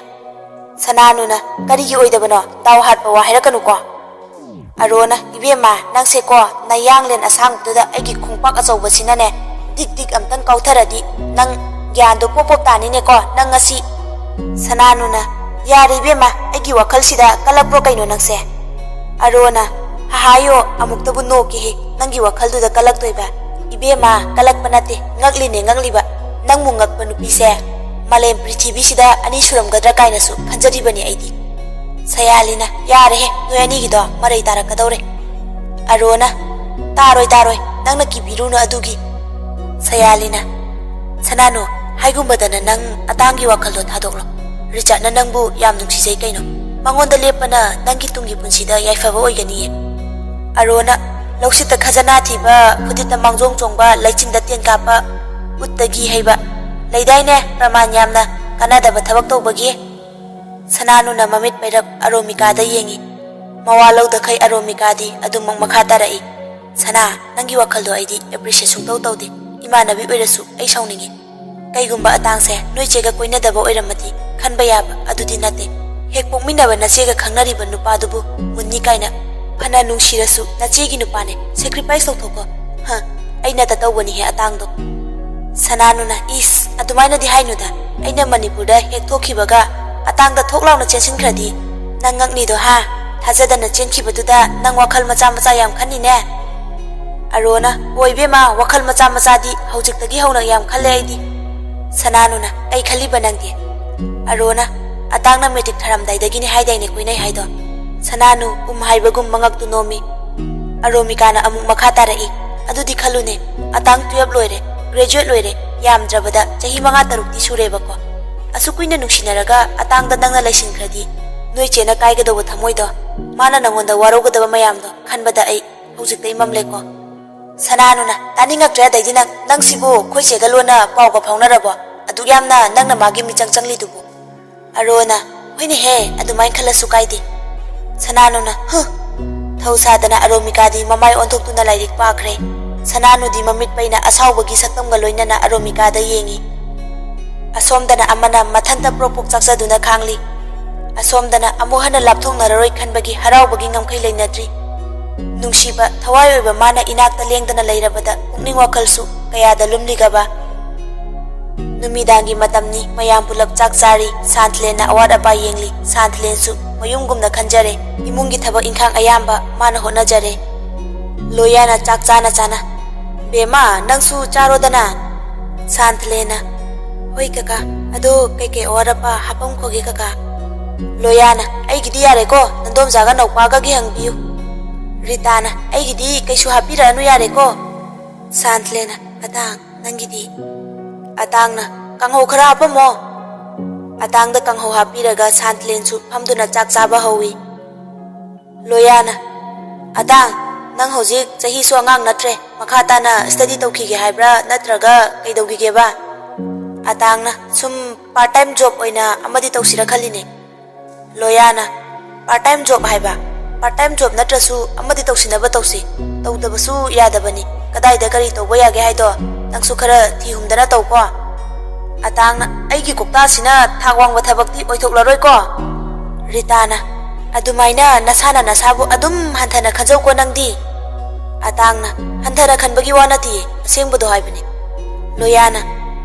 ꯁꯅꯥꯅꯨꯅ, "ꯀꯔꯤꯒꯤ ꯑꯣꯏꯗꯕꯅꯣ? ꯗꯥꯎ ꯍꯥꯠꯄ ꯋꯥ ꯍꯥꯏꯔꯛꯀꯅꯨꯀꯣ꯫" ꯑꯔꯣꯅ, "ꯏꯕꯦꯝꯃ, ꯅꯪꯁꯦꯀꯣ, ꯅꯌꯥꯡꯂꯦꯟ ꯑꯁꯥꯡꯕꯗꯨꯗ ꯑꯩꯒꯤ ꯈꯣꯡꯄꯥꯛ ꯑꯆꯧꯕꯁꯤꯅꯅꯦ, ꯗꯤꯛ ꯗꯤꯛ ꯑꯝꯇꯪ ꯀꯥꯎꯊꯔꯗꯤ ꯅꯪ ꯒ꯭ꯌꯥꯟꯗꯣ ꯄꯣꯞ ꯄꯣꯞ ꯇꯥꯅꯤꯅꯦꯀꯣ, ꯅꯪ ꯉꯁꯤ꯫" ꯁꯅꯥꯅꯨꯅ, "ꯌꯥꯔꯦ ꯏꯕꯦꯝꯃ, ꯑꯩꯒꯤ ꯋꯥꯈꯜꯁꯤꯗ ꯀꯜꯂꯛꯄ꯭ꯔꯣ ꯀꯩꯅꯣ ꯅꯪꯁꯦ?" ꯑꯔꯣꯅ, "ꯍꯥꯍꯥꯌꯣ, ꯑꯃꯨꯛꯇꯕꯨ ꯅꯣꯛꯀꯦꯍꯦ, ꯅꯪꯒꯤ ꯋꯥꯈꯜꯗꯨꯗ ꯀꯜꯂꯛꯇꯣꯏꯕ?" "ꯏꯕꯦꯝꯃ, ꯀꯜꯂꯛꯄ ꯅꯠꯇꯦ, ꯉꯛꯂꯤꯅꯦ, ꯉꯛꯂꯤꯕ꯫ ꯅꯪꯃꯨꯛ ꯉꯛꯄ ꯅꯨꯄꯤꯁꯦ ꯃꯥꯂꯦꯝ ꯄ꯭ꯔꯤꯊꯤꯕꯤꯁꯤꯗ ꯑꯅꯤ ꯁꯨꯔꯝꯒꯗ꯭ꯔꯥ ꯀꯥꯏꯅꯁꯨ ꯈꯟꯖꯔꯤꯕꯅꯤ ꯑꯩꯗꯤ꯫" ꯁꯌꯥꯂꯤꯅ, "ꯌꯥꯔꯦꯍꯦ, ꯅꯣꯏ ꯑꯅꯤꯒꯤꯗꯣ ꯃꯔꯩ ꯇꯥꯔꯛꯀꯗꯧꯔꯦ꯫" ꯑꯔꯣꯅ, "ꯇꯥꯔꯣꯏ, ꯇꯥꯔꯣꯏ, ꯅꯪꯅ ꯀꯤꯕꯤꯔꯨꯅꯨ ꯑꯗꯨꯒꯤ꯫" ꯁꯌꯥꯂꯤꯅ, "ꯁꯅꯥꯅꯨ, ꯍꯥꯏꯒꯨꯝꯕꯗꯅ ꯅꯪ ꯑꯇꯥꯡꯒꯤ ꯋꯥꯈꯜꯗꯣ ꯊꯥꯗꯣꯛꯂꯣ꯫ ꯔꯤꯆꯥꯔꯗꯅ ꯅꯪꯕꯨ ꯌꯥꯝ ꯅꯨꯡꯁꯤꯖꯩ ꯀꯩꯅꯣ꯫ ꯃꯉꯣꯟꯗ ꯂꯦꯞꯄꯅ ꯅꯪꯒꯤ ꯇꯨꯡꯒꯤ ꯄꯨꯟꯁꯤꯗ ꯌꯥꯏꯐꯕ ꯑꯣꯏꯒꯅꯤꯌꯦ꯫" ꯑꯔꯣꯅ, "ꯂꯧꯁꯤꯠꯇ ꯈꯖꯅꯥ ꯊꯤꯕ, ꯐꯨꯗꯤꯠꯇ ꯃꯥꯡꯖꯣꯡ ꯆꯣꯡꯕ, ꯂꯩꯆꯤꯟꯗ ꯇꯦꯟ ꯀꯥꯞꯄ, ꯎꯠꯇꯒꯤ ꯍꯩꯕ, ꯂꯩꯗꯥꯏꯅꯦ ꯄ꯭ꯔꯃꯥꯟ ꯌꯥꯝꯅ ꯀꯥꯟꯅꯗꯕ ꯊꯕꯛ ꯇꯧꯕꯒꯤ?" ꯁꯅꯥꯅꯨꯅ ꯃꯃꯤꯠ ꯄꯩꯔꯞ ꯑꯔꯣꯃꯤꯀꯥꯗ ꯌꯦꯡꯉꯤ꯫ ꯃꯋꯥ ꯂꯧꯗꯈꯩ ꯑꯔꯣꯃꯤꯀꯥꯗꯤ ꯑꯗꯨꯃꯛ ꯃꯈꯥ ꯇꯥꯔꯛꯏ꯫ "ꯁꯅꯥ, ꯅꯪꯒꯤ ꯋꯥꯈꯜꯗꯣ ꯑꯩꯗꯤ ꯑꯦꯄ꯭ꯔꯤꯁꯤꯌꯦꯠ ꯁꯨꯡꯇꯧ ꯇꯧꯗꯦ꯫ ꯏꯃꯥꯟꯅꯕꯤ ꯑꯣꯏꯔꯁꯨ ꯑꯩ ꯁꯥꯎꯅꯤꯡꯉꯤ꯫ ꯀꯩꯒꯨꯝꯕ ꯑꯇꯥꯡꯁꯦ ꯅꯣꯏ ꯆꯦꯒ ꯀꯣꯏꯅꯗꯕ ꯑꯣꯏꯔꯝꯃꯗꯤ ꯈꯟꯕ ꯌꯥꯕ ꯑꯗꯨꯗꯤ ꯅꯠꯇꯦ꯫ ꯍꯦꯛ ꯄꯣꯛꯃꯤꯟꯅꯕ ꯅꯆꯦꯒ ꯈꯪꯅꯔꯤꯕ ꯅꯨꯄꯥꯗꯨꯕꯨ ꯃꯨꯟꯅꯤ ꯀꯥꯏꯅ ꯐꯅ ꯅꯨꯡꯁꯤꯔꯁꯨ ꯅꯆꯦꯒꯤ ꯅꯨꯄꯥꯅꯦ, sacrifice ꯇꯧꯊꯣꯛꯀꯣ꯫ ꯍ, ꯑꯩꯅ ꯇꯇꯧꯕꯅꯤꯍꯦ ꯑꯇꯥꯡꯗꯣ꯫ ꯁꯅꯥꯅꯨꯅ, "ꯏꯁ, ꯑꯗꯨꯃꯥꯏꯅꯗꯤ ꯍꯥꯏꯅꯨꯗ꯫ ꯑꯩꯅ ꯃꯅꯤꯄꯨꯔꯗ ꯍꯦꯛ ꯊꯣꯛꯈꯤꯕꯒ ꯑꯇꯥꯡꯗ ꯊꯣꯛ ꯂꯥꯎꯅ ꯆꯦꯟꯁꯤꯟꯈ꯭ꯔꯗꯤ ꯅꯪ ꯉꯛꯅꯤꯗꯣ ꯍꯥ? ꯊꯥꯖꯗꯅ ꯆꯦꯟꯈꯤꯕꯗꯨꯗ ꯅꯪ ꯋꯥꯈꯜ ꯃꯆꯥ ꯃꯆꯥ ꯌꯥꯝ ꯈꯟꯅꯤꯅꯦ?" ꯑꯔꯣꯅ, "ꯍꯣꯏ ꯏꯕꯦꯝꯃ, ꯋꯥꯈꯜ ꯃꯆꯥ ꯃꯆꯥꯗꯤ ꯍꯧꯖꯤꯛꯇꯒꯤ ꯍꯧꯅ ꯌꯥꯝ ꯈꯜꯂꯦ ꯑꯩꯗꯤ꯫" ꯁꯅꯥꯅꯨꯅ, "ꯀꯩ ꯈꯜꯂꯤꯕ ꯅꯪꯗꯤ?" ꯑꯔꯣꯅ, "ꯑꯇꯥꯡꯅ ꯃꯦꯇ꯭ꯔꯤꯛ ꯊꯥꯔꯝꯗꯥꯏꯗꯒꯤꯅꯦ ꯍꯥꯏꯗꯥꯏꯅꯦ ꯀꯣꯏꯅꯩ ꯍꯥꯏꯗꯣ?" ꯁꯅꯥꯅꯨ, ꯎꯝ ꯍꯥꯏꯕꯒꯨꯝ ꯃꯉꯛꯇꯨ ꯅꯣꯝꯃꯤ꯫ ꯑꯔꯣꯃꯤꯀꯥꯅ ꯑꯃꯨꯛ ꯃꯈꯥ ꯇꯥꯔꯛꯏ, "ꯑꯗꯨꯗꯤ ꯈꯜꯂꯨꯅꯦ, ꯑꯇꯥꯡ twelve ꯂꯣꯏꯔꯦ, graduate ꯂꯣꯏꯔꯦ, ꯌꯥꯝꯗ꯭ꯔꯕꯗ ꯆꯍꯤ ꯃꯉꯥ ꯇꯔꯨꯛꯇꯤ ꯁꯨꯔꯦꯕꯀꯣ꯫ ꯑꯁꯨꯛ ꯀꯨꯏꯅ ꯅꯨꯡꯁꯤꯅꯔꯒ ꯑꯇꯥꯡꯗ ꯅꯪꯅ ꯂꯩꯁꯤꯟꯈ꯭ꯔꯗꯤ ꯅꯣꯏ ꯆꯦꯅ ꯀꯥꯏꯒꯗꯧꯕ ꯊꯃꯣꯏꯗꯣ, ꯃꯥꯅ ꯅꯪꯉꯣꯟꯗ ꯋꯥꯔꯧꯒꯗꯕ ꯃꯌꯥꯝꯗꯣ ꯈꯟꯕꯗ ꯑꯩ ꯍꯧꯖꯤꯛꯇꯩ ꯃꯝꯂꯦꯀꯣ꯫" ꯁꯅꯥꯅꯨꯅ, "ꯇꯥꯅꯤꯡꯉꯛꯇ꯭ꯔꯦ, ꯑꯗꯩꯗꯤ ꯅꯪ, ꯅꯪꯁꯤꯕꯨ ꯑꯩꯈꯣꯏ ꯆꯦꯒ ꯂꯣꯟꯅ ꯄꯥꯎꯒ ꯐꯥꯎꯅꯔꯕꯣ? ꯑꯗꯨꯛ ꯌꯥꯝꯅ ꯅꯪꯅ ꯃꯥꯒꯤ ꯃꯤꯆꯪ ꯆꯪꯂꯤꯗꯨꯕꯨ?" ꯑꯔꯣꯅ, "ꯍꯣꯏꯅꯦꯍꯦ, ꯑꯗꯨꯃꯥꯏꯅ ꯈꯜꯂꯁꯨ ꯀꯥꯏꯗꯦ꯫" ꯁꯅꯥꯅꯨꯅ, "ꯍꯨ!" ꯊꯧ ꯁꯥꯗꯅ ꯑꯔꯣꯃꯤꯀꯥꯗꯤ ꯃꯃꯥꯏ ꯑꯣꯟꯊꯣꯛꯇꯨꯅ ꯂꯥꯏꯔꯤꯛ ꯄꯥꯈ꯭ꯔꯦ꯫ ꯁꯅꯥꯅꯨꯗꯤ ꯃꯃꯤꯠ ꯄꯩꯅ ꯑꯁꯥꯎꯕꯒꯤ ꯁꯛꯇꯝꯒ ꯂꯣꯏꯅꯅ ꯑꯔꯣꯃꯤꯀꯥꯗ ꯌꯦꯡꯉꯤ꯫ ꯑꯁꯣꯝꯗꯅ ꯑꯃꯅ ꯃꯊꯟꯇ ꯄ꯭ꯔꯣꯛ ꯄ꯭ꯔꯣꯛ ꯆꯥꯛꯆꯗꯨꯅ ꯈꯥꯡꯂꯤ꯫ ꯑꯁꯣꯝꯗꯅ ꯑꯃꯨꯛ ꯍꯟꯅ ꯂꯥꯞꯊꯣꯛꯅꯔꯔꯣꯏ ꯈꯟꯕꯒꯤ ꯍꯔꯥꯎꯕꯒꯤ ꯉꯝꯈꯩ ꯂꯩꯅꯗ꯭ꯔꯤ꯫ ꯅꯨꯡꯁꯤꯕ, ꯊꯋꯥꯏ ꯑꯣꯏꯕ ꯃꯥꯅ ꯏꯅꯥꯛꯇ ꯂꯦꯡꯗꯅ ꯂꯩꯔꯕꯗ ꯄꯨꯛꯅꯤꯡ ꯋꯥꯈꯜꯁꯨ ꯀꯌꯥꯗ ꯂꯨꯝꯂꯤꯒꯕ꯫ ꯅꯨꯃꯤꯗꯥꯡꯒꯤ ꯃꯇꯝꯅꯤ, ꯃꯌꯥꯝ ꯄꯨꯂꯞ ꯆꯥꯛ ꯆꯥꯔꯤ꯫ ꯁꯥꯟꯊꯂꯦꯟꯅ ꯑꯋꯥꯠ ꯑꯄꯥ ꯌꯦꯡꯂꯤ꯫ ꯁꯥꯟꯊꯂꯦꯟꯁꯨ ꯃꯌꯨꯝꯒꯨꯝꯅ ꯈꯟꯖꯔꯦ꯫ ꯏꯃꯨꯡꯒꯤ ꯊꯕꯛ ꯏꯪꯈꯥꯡ ꯑꯌꯥꯝꯕ ꯃꯥꯅ ꯍꯣꯠꯅꯖꯔꯦ꯫ ꯂꯣꯌꯥꯅ ꯆꯥꯛ ꯆꯥꯅ ꯆꯥꯅ, "ꯕꯦꯝꯃ, ꯅꯪꯁꯨ ꯆꯥꯔꯣꯗꯅ꯫" ꯁꯥꯟꯊꯂꯦꯟꯅ, "ꯍꯣꯏ ꯀꯀꯥ, ꯑꯗꯣ ꯀꯩꯀꯩ ꯑꯋꯥꯠ ꯑꯄꯥ ꯍꯥꯄꯝꯈꯣꯒꯦ ꯀꯀꯥ?" ꯂꯣꯌꯥꯅ, "ꯑꯩꯒꯤꯗꯤ ꯌꯥꯔꯦꯀꯣ, ꯅꯟꯗꯣꯝꯆꯥꯒ ꯅꯧꯄꯥꯒꯒꯤ ꯍꯪꯕꯤꯌꯨ꯫" ꯔꯤꯇꯥꯅ, "ꯑꯩꯒꯤꯗꯤ ꯀꯩꯁꯨ ꯍꯥꯞꯄꯤꯔꯛꯑꯅꯨ ꯌꯥꯔꯦꯀꯣ꯫" ꯁꯥꯟꯊꯂꯦꯟꯅ, "ꯑꯇꯥꯡ, ꯅꯪꯒꯤꯗꯤ?" ꯑꯇꯥꯡꯅ, "ꯀꯥꯡꯍꯧ ꯈꯔ ꯍꯥꯞꯄꯝꯃꯣ꯫" ꯑꯇꯥꯡꯗ ꯀꯥꯡꯍꯧ ꯍꯥꯞꯄꯤꯔꯒ ꯁꯥꯟꯊꯂꯦꯟꯁꯨ ꯐꯝꯗꯨꯅ ꯆꯥꯛ ꯆꯥꯕ ꯍꯧꯏ꯫ ꯂꯣꯌꯥꯅ, "ꯑꯇꯥꯡ, ꯅꯪ ꯍꯧꯖꯤꯛ ꯆꯍꯤꯁꯨ ꯑꯉꯥꯡ ꯅꯠꯇ꯭ꯔꯦ, ꯃꯈꯥ ꯇꯥꯅ study ꯇꯧꯈꯤꯒꯦ ꯍꯥꯏꯕ꯭ꯔꯥ ꯅꯠꯇ꯭ꯔꯒ ꯀꯩꯗꯧꯈꯤꯒꯦꯕ?" ꯑꯇꯥꯡꯅ, "ꯁꯨꯝ part time job ꯑꯣꯏꯅ ꯑꯃꯗꯤ ꯇꯧꯁꯤꯔ ꯈꯜꯂꯤꯅꯦ꯫" ꯂꯣꯌꯥꯅ, "Part time job ꯍꯥꯏꯕ? Part time job ꯅꯠꯇ꯭ꯔꯁꯨ ꯑꯃꯗꯤ ꯇꯧꯁꯤꯟꯅꯕ ꯇꯧꯁꯤ꯫ ꯇꯧꯗꯕꯁꯨ ꯌꯥꯗꯕꯅꯤ꯫ ꯀꯗꯥꯏꯗ ꯀꯔꯤ ꯇꯧꯕ ꯌꯥꯒꯦ ꯍꯥꯏꯗꯣ ꯅꯪꯁꯨ ꯈꯔ ꯊꯤ ꯍꯨꯝꯗꯅ ꯇꯧꯀꯣ꯫ ꯑꯇꯥꯡꯅ, "ꯑꯩꯒꯤ ꯀꯣꯛꯇꯥꯁꯤꯅ ꯊꯥꯛ ꯋꯥꯡꯕ ꯊꯕꯛꯇꯤ ꯑꯣꯏꯊꯣꯛꯂꯔꯣꯏꯀꯣ?" ꯔꯤꯇꯥꯅ, "ꯑꯗꯨꯃꯥꯏꯅ ꯅꯁꯥꯅ ꯅꯁꯥꯕꯨ ꯑꯗꯨꯝ ꯍꯟꯊꯅ ꯈꯟꯖꯧꯀꯣ ꯅꯪꯗꯤ꯫" ꯑꯇꯥꯡꯅ, "ꯍꯟꯊꯅ ꯈꯟꯕꯒꯤ ꯋꯥ ꯅꯠꯇꯤꯌꯦ, ꯑꯁꯦꯡꯕꯗꯣ ꯍꯥꯏꯕꯅꯦ꯫" ꯂꯣꯌꯥꯅ,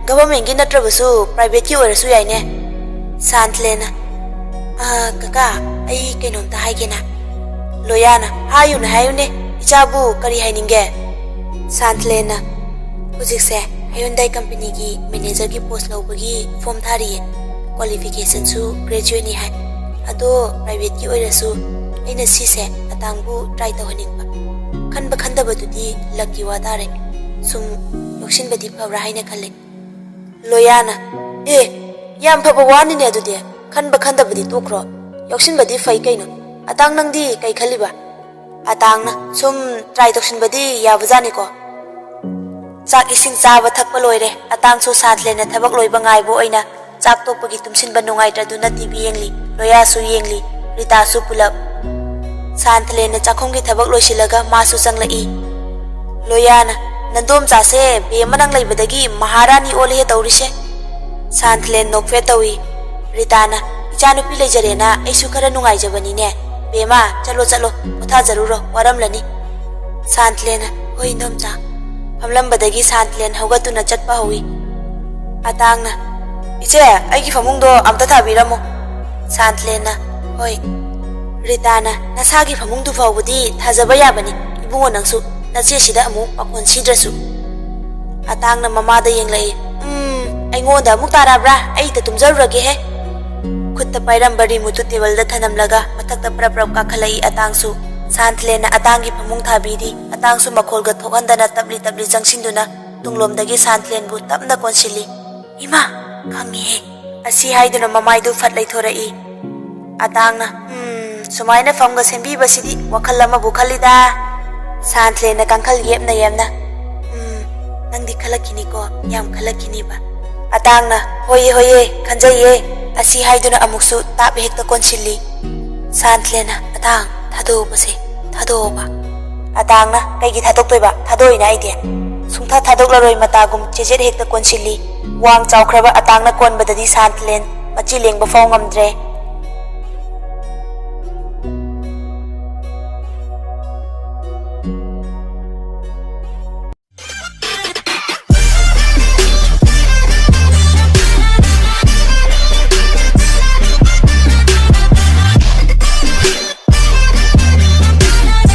"ꯒꯚꯔꯟꯃꯦꯟꯠꯀꯤ ꯅꯠꯇ꯭ꯔꯕꯁꯨ ꯄ꯭ꯔꯥꯏꯚꯦꯠꯀꯤ ꯑꯣꯏꯔꯁꯨ ꯌꯥꯏꯅꯦ꯫" ꯁꯥꯟꯊꯂꯦꯅ, "ꯑꯥ, ꯀꯀꯥ, ꯑꯩ ꯀꯩꯅꯣꯝꯇ ꯍꯥꯏꯒꯦꯅ꯫" ꯂꯣꯌꯥꯅ, "ꯍꯥꯏꯌꯨꯅꯦ, ꯍꯥꯏꯌꯨꯅꯦ, ꯏꯆꯥꯕꯨ ꯀꯔꯤ ꯍꯥꯏꯅꯤꯡꯒꯦ?" ꯁꯥꯟꯊꯂꯦꯅ, "ꯍꯧꯖꯤꯛꯁꯦ ꯍ꯭ꯌꯨꯟꯗꯥꯏ ꯀꯝꯄꯅꯤꯒꯤ ꯃꯦꯅꯦꯖꯔꯒꯤ ꯄꯣꯁ ꯂꯧꯕꯒꯤ ꯐꯣꯔꯝ ꯊꯥꯔꯤꯌꯦ꯫ ꯀ꯭ꯋꯥꯂꯤꯐꯤꯀꯦꯁꯟꯁꯨ ꯒ꯭ꯔꯦꯖꯨꯋꯦꯠꯅꯤ ꯍꯥꯏ꯫ ꯑꯗꯣ ꯄ꯭ꯔꯥꯏꯚꯦꯠꯀꯤ ꯑꯣꯏꯔꯁꯨ ꯑꯩꯅ ꯁꯤꯁꯦ ꯑꯇꯥꯡꯕꯨ ꯇ꯭ꯔꯥꯏ ꯇꯧꯍꯟꯅꯤꯡꯕ꯫ ꯈꯟꯕ ꯈꯟꯗꯕꯗꯨꯗꯤ ꯂꯛꯀꯤ ꯋꯥ ꯇꯥꯔꯦ꯫ ꯁꯨꯝ ꯂꯧꯁꯤꯟꯕꯗꯤ ꯐꯕ꯭ꯔꯥ ꯍꯥꯏꯅ ꯈꯜꯂꯦ꯫" ꯂꯣꯌꯥꯅ, "ꯑꯦ, ꯌꯥꯝ ꯐꯕ ꯋꯥꯅꯤꯅꯦ ꯑꯗꯨꯗꯤ꯫ ꯈꯟꯕ ꯈꯟꯗꯕꯗꯤ ꯇꯣꯛꯈ꯭ꯔꯣ꯫ ꯌꯥꯎꯁꯤꯟꯕꯗꯤ ꯐꯩ ꯀꯩꯅꯣ꯫ ꯑꯇꯥꯡ, ꯅꯪꯗꯤ ꯀꯩ ꯈꯜꯂꯤꯕ?" ꯑꯇꯥꯡꯅ, "ꯁꯨꯝ ꯇ꯭ꯔꯥꯏ ꯇꯧꯁꯤꯟꯕꯗꯤ ꯌꯥꯕꯖꯥꯠꯅꯤꯀꯣ꯫" ꯆꯥꯛ ꯏꯁꯤꯡ ꯆꯥꯕ ꯊꯛꯄ ꯂꯣꯏꯔꯦ꯫ ꯑꯇꯥꯡꯁꯨ ꯁꯥꯟꯊꯂꯦꯟꯅ ꯊꯕꯛ ꯂꯣꯏꯕ ꯉꯥꯏꯕ ꯑꯣꯏꯅ ꯆꯥꯛ ꯇꯣꯛꯄꯒꯤ ꯇꯨꯝꯁꯤꯟꯕ ꯅꯨꯡꯉꯥꯏꯇ꯭ꯔꯗꯨꯅ ꯇꯤ ꯚꯤ ꯌꯦꯡꯂꯤ꯫ ꯂꯣꯌꯥꯁꯨ ꯌꯦꯡꯂꯤ꯫ ꯔꯤꯇꯥꯁꯨ ꯄꯨꯂꯞ꯫ ꯁꯥꯟꯊꯂꯦꯟꯅ ꯆꯥꯛꯈꯨꯝꯒꯤ ꯊꯕꯛ ꯂꯣꯏꯁꯤꯜꯂꯒ ꯃꯥꯁꯨ ꯆꯪꯂꯛꯏ꯫ ꯂꯣꯌꯥꯅ, "ꯅꯟꯗꯣꯝꯆꯥꯁꯦ ꯕꯦꯝꯃ ꯅꯪ ꯂꯩꯕꯗꯒꯤ ꯃꯍꯥꯔꯥꯅꯤ ꯑꯣꯜꯂꯦꯍꯦ ꯇꯧꯔꯤꯁꯦ꯫" ꯁꯥꯟꯊꯂꯦꯟ ꯅꯣꯛꯐꯦꯠ ꯇꯧꯏ꯫ ꯔꯤꯇꯥꯅ, "ꯏꯆꯥꯅꯨꯄꯤ ꯂꯩꯖꯔꯦꯅ ꯑꯩꯁꯨ ꯈꯔ ꯅꯨꯡꯉꯥꯏꯖꯕꯅꯤꯅꯦ꯫ ꯕꯦꯝꯃ, ꯆꯠꯂꯣ, ꯆꯠꯂꯣ, ꯄꯣꯊꯥꯖꯔꯨꯔꯣ, ꯋꯥꯔꯝꯂꯅꯤ꯫" ꯁꯥꯟꯊꯂꯦꯟꯅ, "ꯍꯣꯏ, ꯏꯟꯗꯣꯝꯆꯥ꯫" ꯐꯝꯂꯝꯕꯗꯒꯤ ꯁꯥꯟꯊꯂꯦꯟ ꯍꯧꯒꯠꯇꯨꯅ ꯆꯠꯄ ꯍꯧꯏ꯫ ꯑꯇꯥꯡꯅ, "ꯏꯆꯦ, ꯑꯩꯒꯤ ꯐꯃꯨꯡꯗꯣ ꯑꯝꯇ ꯊꯥꯕꯤꯔꯝꯃꯣ꯫" ꯁꯥꯟꯊꯂꯦꯟꯅ, "ꯍꯣꯏ꯫" ꯔꯤꯇꯥꯅ, "ꯅꯁꯥꯒꯤ ꯐꯃꯨꯡꯗꯨ ꯐꯥꯎꯕꯗꯤ ꯊꯥꯖꯕ ꯌꯥꯕꯅꯤ, ꯏꯕꯨꯡꯉꯣ, ꯅꯪꯁꯨ ꯅꯆꯦꯁꯤꯗ ꯑꯃꯨꯛ ꯄꯥꯈꯣꯟ ꯁꯤꯗ꯭ꯔꯁꯨ꯫" ꯑꯇꯥꯡꯅ ꯃꯃꯥꯗ ꯌꯦꯡꯂꯛꯏ꯫ "ꯎꯝ, ꯑꯩꯉꯣꯟꯗ ꯑꯃꯨꯛ ꯇꯥꯔꯛꯑꯕ꯭ꯔꯥ? ꯑꯩ ꯏꯇ ꯇꯨꯝꯖꯔꯨꯔꯒꯦꯍꯦ꯫" ꯈꯨꯠꯇ ꯄꯥꯏꯔꯝꯕ ꯔꯤꯃꯨꯠꯇꯨ ꯇꯦꯕꯜꯗ ꯊꯅꯝꯂꯒ ꯃꯊꯛꯇ ꯄ꯭ꯔꯞ ꯄ꯭ꯔꯞ ꯀꯥꯈꯠꯂꯛꯏ ꯑꯇꯥꯡꯁꯨ꯫ ꯁꯥꯟꯊꯂꯦꯟꯅ ꯑꯇꯥꯡꯒꯤ ꯐꯃꯨꯡ ꯊꯥꯕꯤꯔꯤ꯫ ꯑꯇꯥꯡꯁꯨ ꯃꯈꯣꯜꯒ ꯊꯣꯛꯍꯟꯗꯅ ꯇꯞꯂꯤ ꯇꯞꯂꯤ ꯆꯪꯁꯤꯟꯗꯨꯅ ꯇꯨꯡꯂꯣꯝꯗꯒꯤ ꯁꯥꯟꯊꯂꯦꯟꯕꯨ ꯇꯞꯅ ꯀꯣꯟꯁꯤꯜꯂꯤ꯫ "ꯏꯃꯥ, ꯈꯪꯉꯤꯍꯦ꯫" ꯑꯁꯤ ꯍꯥꯏꯗꯨꯅ ꯃꯃꯥꯏꯗꯨ ꯐꯠ ꯂꯩꯊꯣꯔꯛꯏ꯫ ꯑꯇꯥꯡꯅ, "ꯎꯝ, ꯁꯨꯃꯥꯏꯅ ꯐꯝꯒ ꯁꯦꯝꯕꯤꯕꯁꯤꯗꯤ ꯋꯥꯈꯜ ꯑꯃꯕꯨ ꯈꯜꯂꯤꯗ꯫" ꯁꯥꯟꯊꯂꯦꯟꯅ ꯀꯥꯡꯈꯜ ꯌꯦꯞꯅ ꯌꯦꯞꯅ, "ꯎꯝ, ꯅꯪꯗꯤ ꯈꯜꯂꯛꯈꯤꯅꯤꯀꯣ, ꯌꯥꯝ ꯈꯜꯂꯛꯈꯤꯅꯤꯕ꯫" ꯑꯇꯥꯡꯅ, "ꯍꯣꯏꯌꯦ, ꯍꯣꯏꯌꯦ, ꯈꯟꯖꯩꯌꯦ꯫" ꯑꯁꯤ ꯍꯥꯏꯗꯨꯅ ꯑꯃꯨꯛꯁꯨ ꯇꯥꯞ ꯍꯦꯛꯇ ꯀꯣꯟꯁꯤꯜꯂꯤ꯫ ꯁꯥꯟꯊꯂꯦꯟꯅ, "ꯑꯇꯥꯡ, ꯊꯥꯗꯣꯛꯑꯣꯕꯁꯦ, ꯊꯥꯗꯣꯛꯑꯣꯕ꯫" ꯑꯇꯥꯡꯅ, "ꯀꯩꯒꯤ ꯊꯥꯗꯣꯛꯇꯣꯏꯕ? ꯊꯥꯗꯣꯛꯑꯣꯏꯅ ꯑꯩꯗꯤ꯫" ꯁꯨꯡꯊꯥ ꯊꯥꯗꯣꯛꯂꯔꯣꯏ ꯃꯇꯥꯒꯨꯝ ꯆꯦꯖꯦꯠ ꯍꯦꯛꯇ ꯀꯣꯟꯁꯤꯜꯂꯤ꯫ ꯋꯥꯡ ꯆꯥꯎꯈ꯭ꯔꯕ ꯑꯇꯥꯡꯅ ꯀꯣꯟꯕꯗꯗꯤ ꯁꯥꯟꯇꯂꯦꯟ ꯃꯆꯤ ꯂꯦꯡꯕ ꯐꯥꯎ ꯉꯝꯗ꯭ꯔꯦ꯫